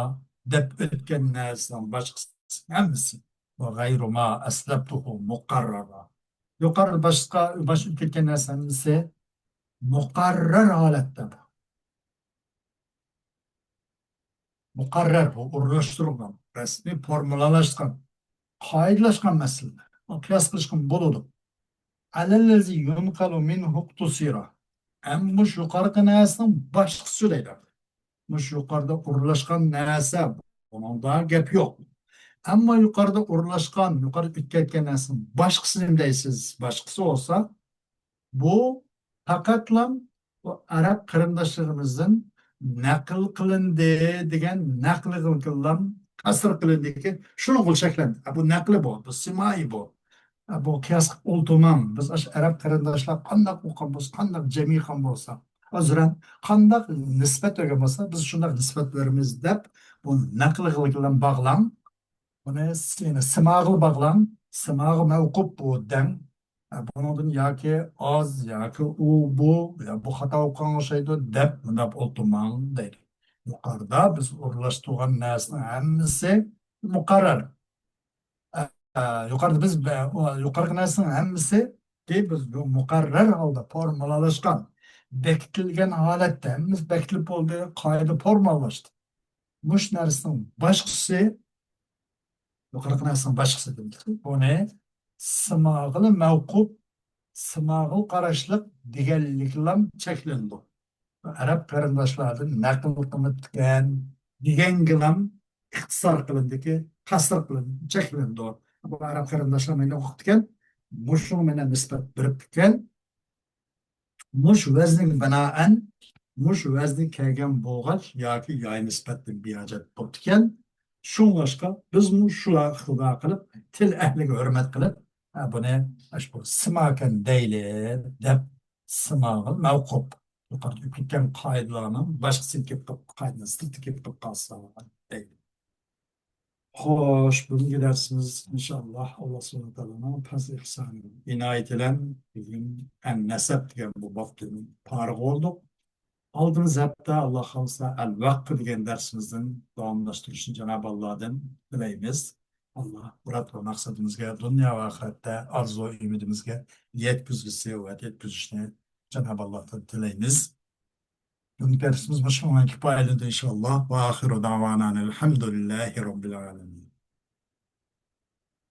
دەپ ئۆتكەن نەرسىنىڭ باشقىسى ھەممىسى. وغير ما أسلفته مقررا. يۇقىرىدا باشقا، باش ئۆتۈپ كەتكەن نەرسە ھەممىسى مۇقەررەر ھالەتتە بار. مۇقەررەر، بۇ ئورۇنلاشتۇرۇلغان، رەسمىي فورمۇلالاشقان، قائىدىلەشكەن مەسىلىلەر. بۇ قىياس قىلىشقا بولىدۇ. على الذي ينقل منه اقتصرا. ھەم مۇشۇ يۇقىرىقى نەرسىنىڭ باشقىسى دەيدۇ. مۇشۇ يۇقىرىدا ئورۇنلاشقان نەرسە، بۇنىڭدا گەپ يوق. ئەمما يۇقىرىدا ئورۇنلاشقان، يۇقىرىدا ئۆتۈپ كەتكەن نەرسىنىڭ باشقىسى نېمە دەيسىز؟ باشقىسى بولسا، بۇ پەقەتلا بۇ ئەرەب قېرىنداشلىرىمىزدىن نەقىل قىلىندى دېگەن، نەقلىگىلام قەسر قىلىندىكى، شۇنىڭغا چەكلەندى. بۇ نەقلى بۇ، بۇ سىمائى بۇ. بۇ قىياس قىلىپ ئولتۇرماڭ. بىز ئاشۇ ئەرەب قېرىنداشلار قانداق ئوقۇغان بولسا، قانداق جەم يىغقان بولسا، ئازرا قانداق نىسبەت بەرگەن بولسا، بىز شۇنداق نىسبەت بېرىمىز دەپ، بۇ نەقلىگىلام باغلاڭ. بۇنى س-، يەنى سىماغىل باغلاڭ. سىماغا مەۋقۇپ بۇ دەڭ. بۇنىڭدىن ياكى ئاز، ياكى ئۇ، بۇ، يا بۇ خاتا ئوقۇغان ئوخشايدۇ دەپ مۇنداق ئولتۇرماڭ دەيدۇ. يۇقىرىدا بىز ئورۇنلاشتۇرغان نەرسىنىڭ ھەممىسى مۇقەررەر. ئە، يۇقىرىدا بىز بە-، يۇقىرىقى نەرسىنىڭ ھەممىسى دە بىز بۇ مۇقەررەر ھالدا فورمۇلالاشقان، بېكىتىلگەن ھالەتتە، ھەممىسى بېكىتىلىپ بولدى، قائىدە فورمۇلالاشتى. مۇشۇ نەرسىنىڭ باشقىسى، يۇقىرىقى نەرسىنىڭ باشقىسى دېدۇق. بۇنى سىماغىل مەۋقۇپ، سىماغىل قاراشلىق دېگەنلىكلام چەكلىنىدۇ. ئەرەب قېرىنداشلاردىن نەقىل قىلىنىپتىكەن دېگەنگىلام ئىختىسار قىلىندىكى، قەسر قىلىندى، چەكلىنىدۇ. بۇ ئەرەب قېرىنداشلار مەندىن ئوقۇپتىكەن، مۇشۇ مەندىن نىسبەت بېرىپتىكەن. مۇش ۋەزنىگە بىنائەن، مۇش ۋەزنى كەلگەن بولغاچ ياكى ياي نىسبەتتىن بىھاجەت بوپتىكەن. شۇڭلاشقا بىزمۇ شۇ خىلدا قىلىپ، تىل ئەھلىگە ھۆرمەت قىلىپ، ھە، بۇنى ئاشۇ سىماكەن دەيلى دەپ، سىماغىل مەۋقۇپ. يۇقىرىدا ئۆتۈپ كەتكەن قائىدىلەرنىڭ باشقىسىنى كېلىپ قالىپ، قائىدىنىڭ سىرتىدا كېلىپ قالىپ قالسا دەيلى. خوش، بۈگۈنكى دەرسىمىز ئىنشائاللا ئاللا سۇبھانەھۇ ۋە تائالانىڭ پەزلى ئېھسانى ئىنايىتى بىلەن بۈگۈن ئەن نەسەب دېگەن بۇ بابتىن پارىغ بولدۇق. ئالدىمىز ھەپتە ئاللا خالىسا ئەل ۋەقف دېگەن دەرسىمىزدىن داۋاملاشتۇرۇشنى جانابى ئاللادىن تىلەيمىز. ئاللا مۇراد ۋە مەقسىتىمىزگە دۇنيا ۋە ئاخىرەتتە ئارزۇ ئۈمىدىمىزگە يەتكۈزگۈسى ۋە يەتكۈزۈشنى جانابى ئاللادىن تىلەيمىز. بۈگۈنكى دەرسىمىز مۇشۇنىڭ كۇپايىلىنىدۇ ئىنشائاللا. ۋە ئاخىرۇ دەۋانا ئەلھەمدۇلىللاھى رەببىل ئالەمىن.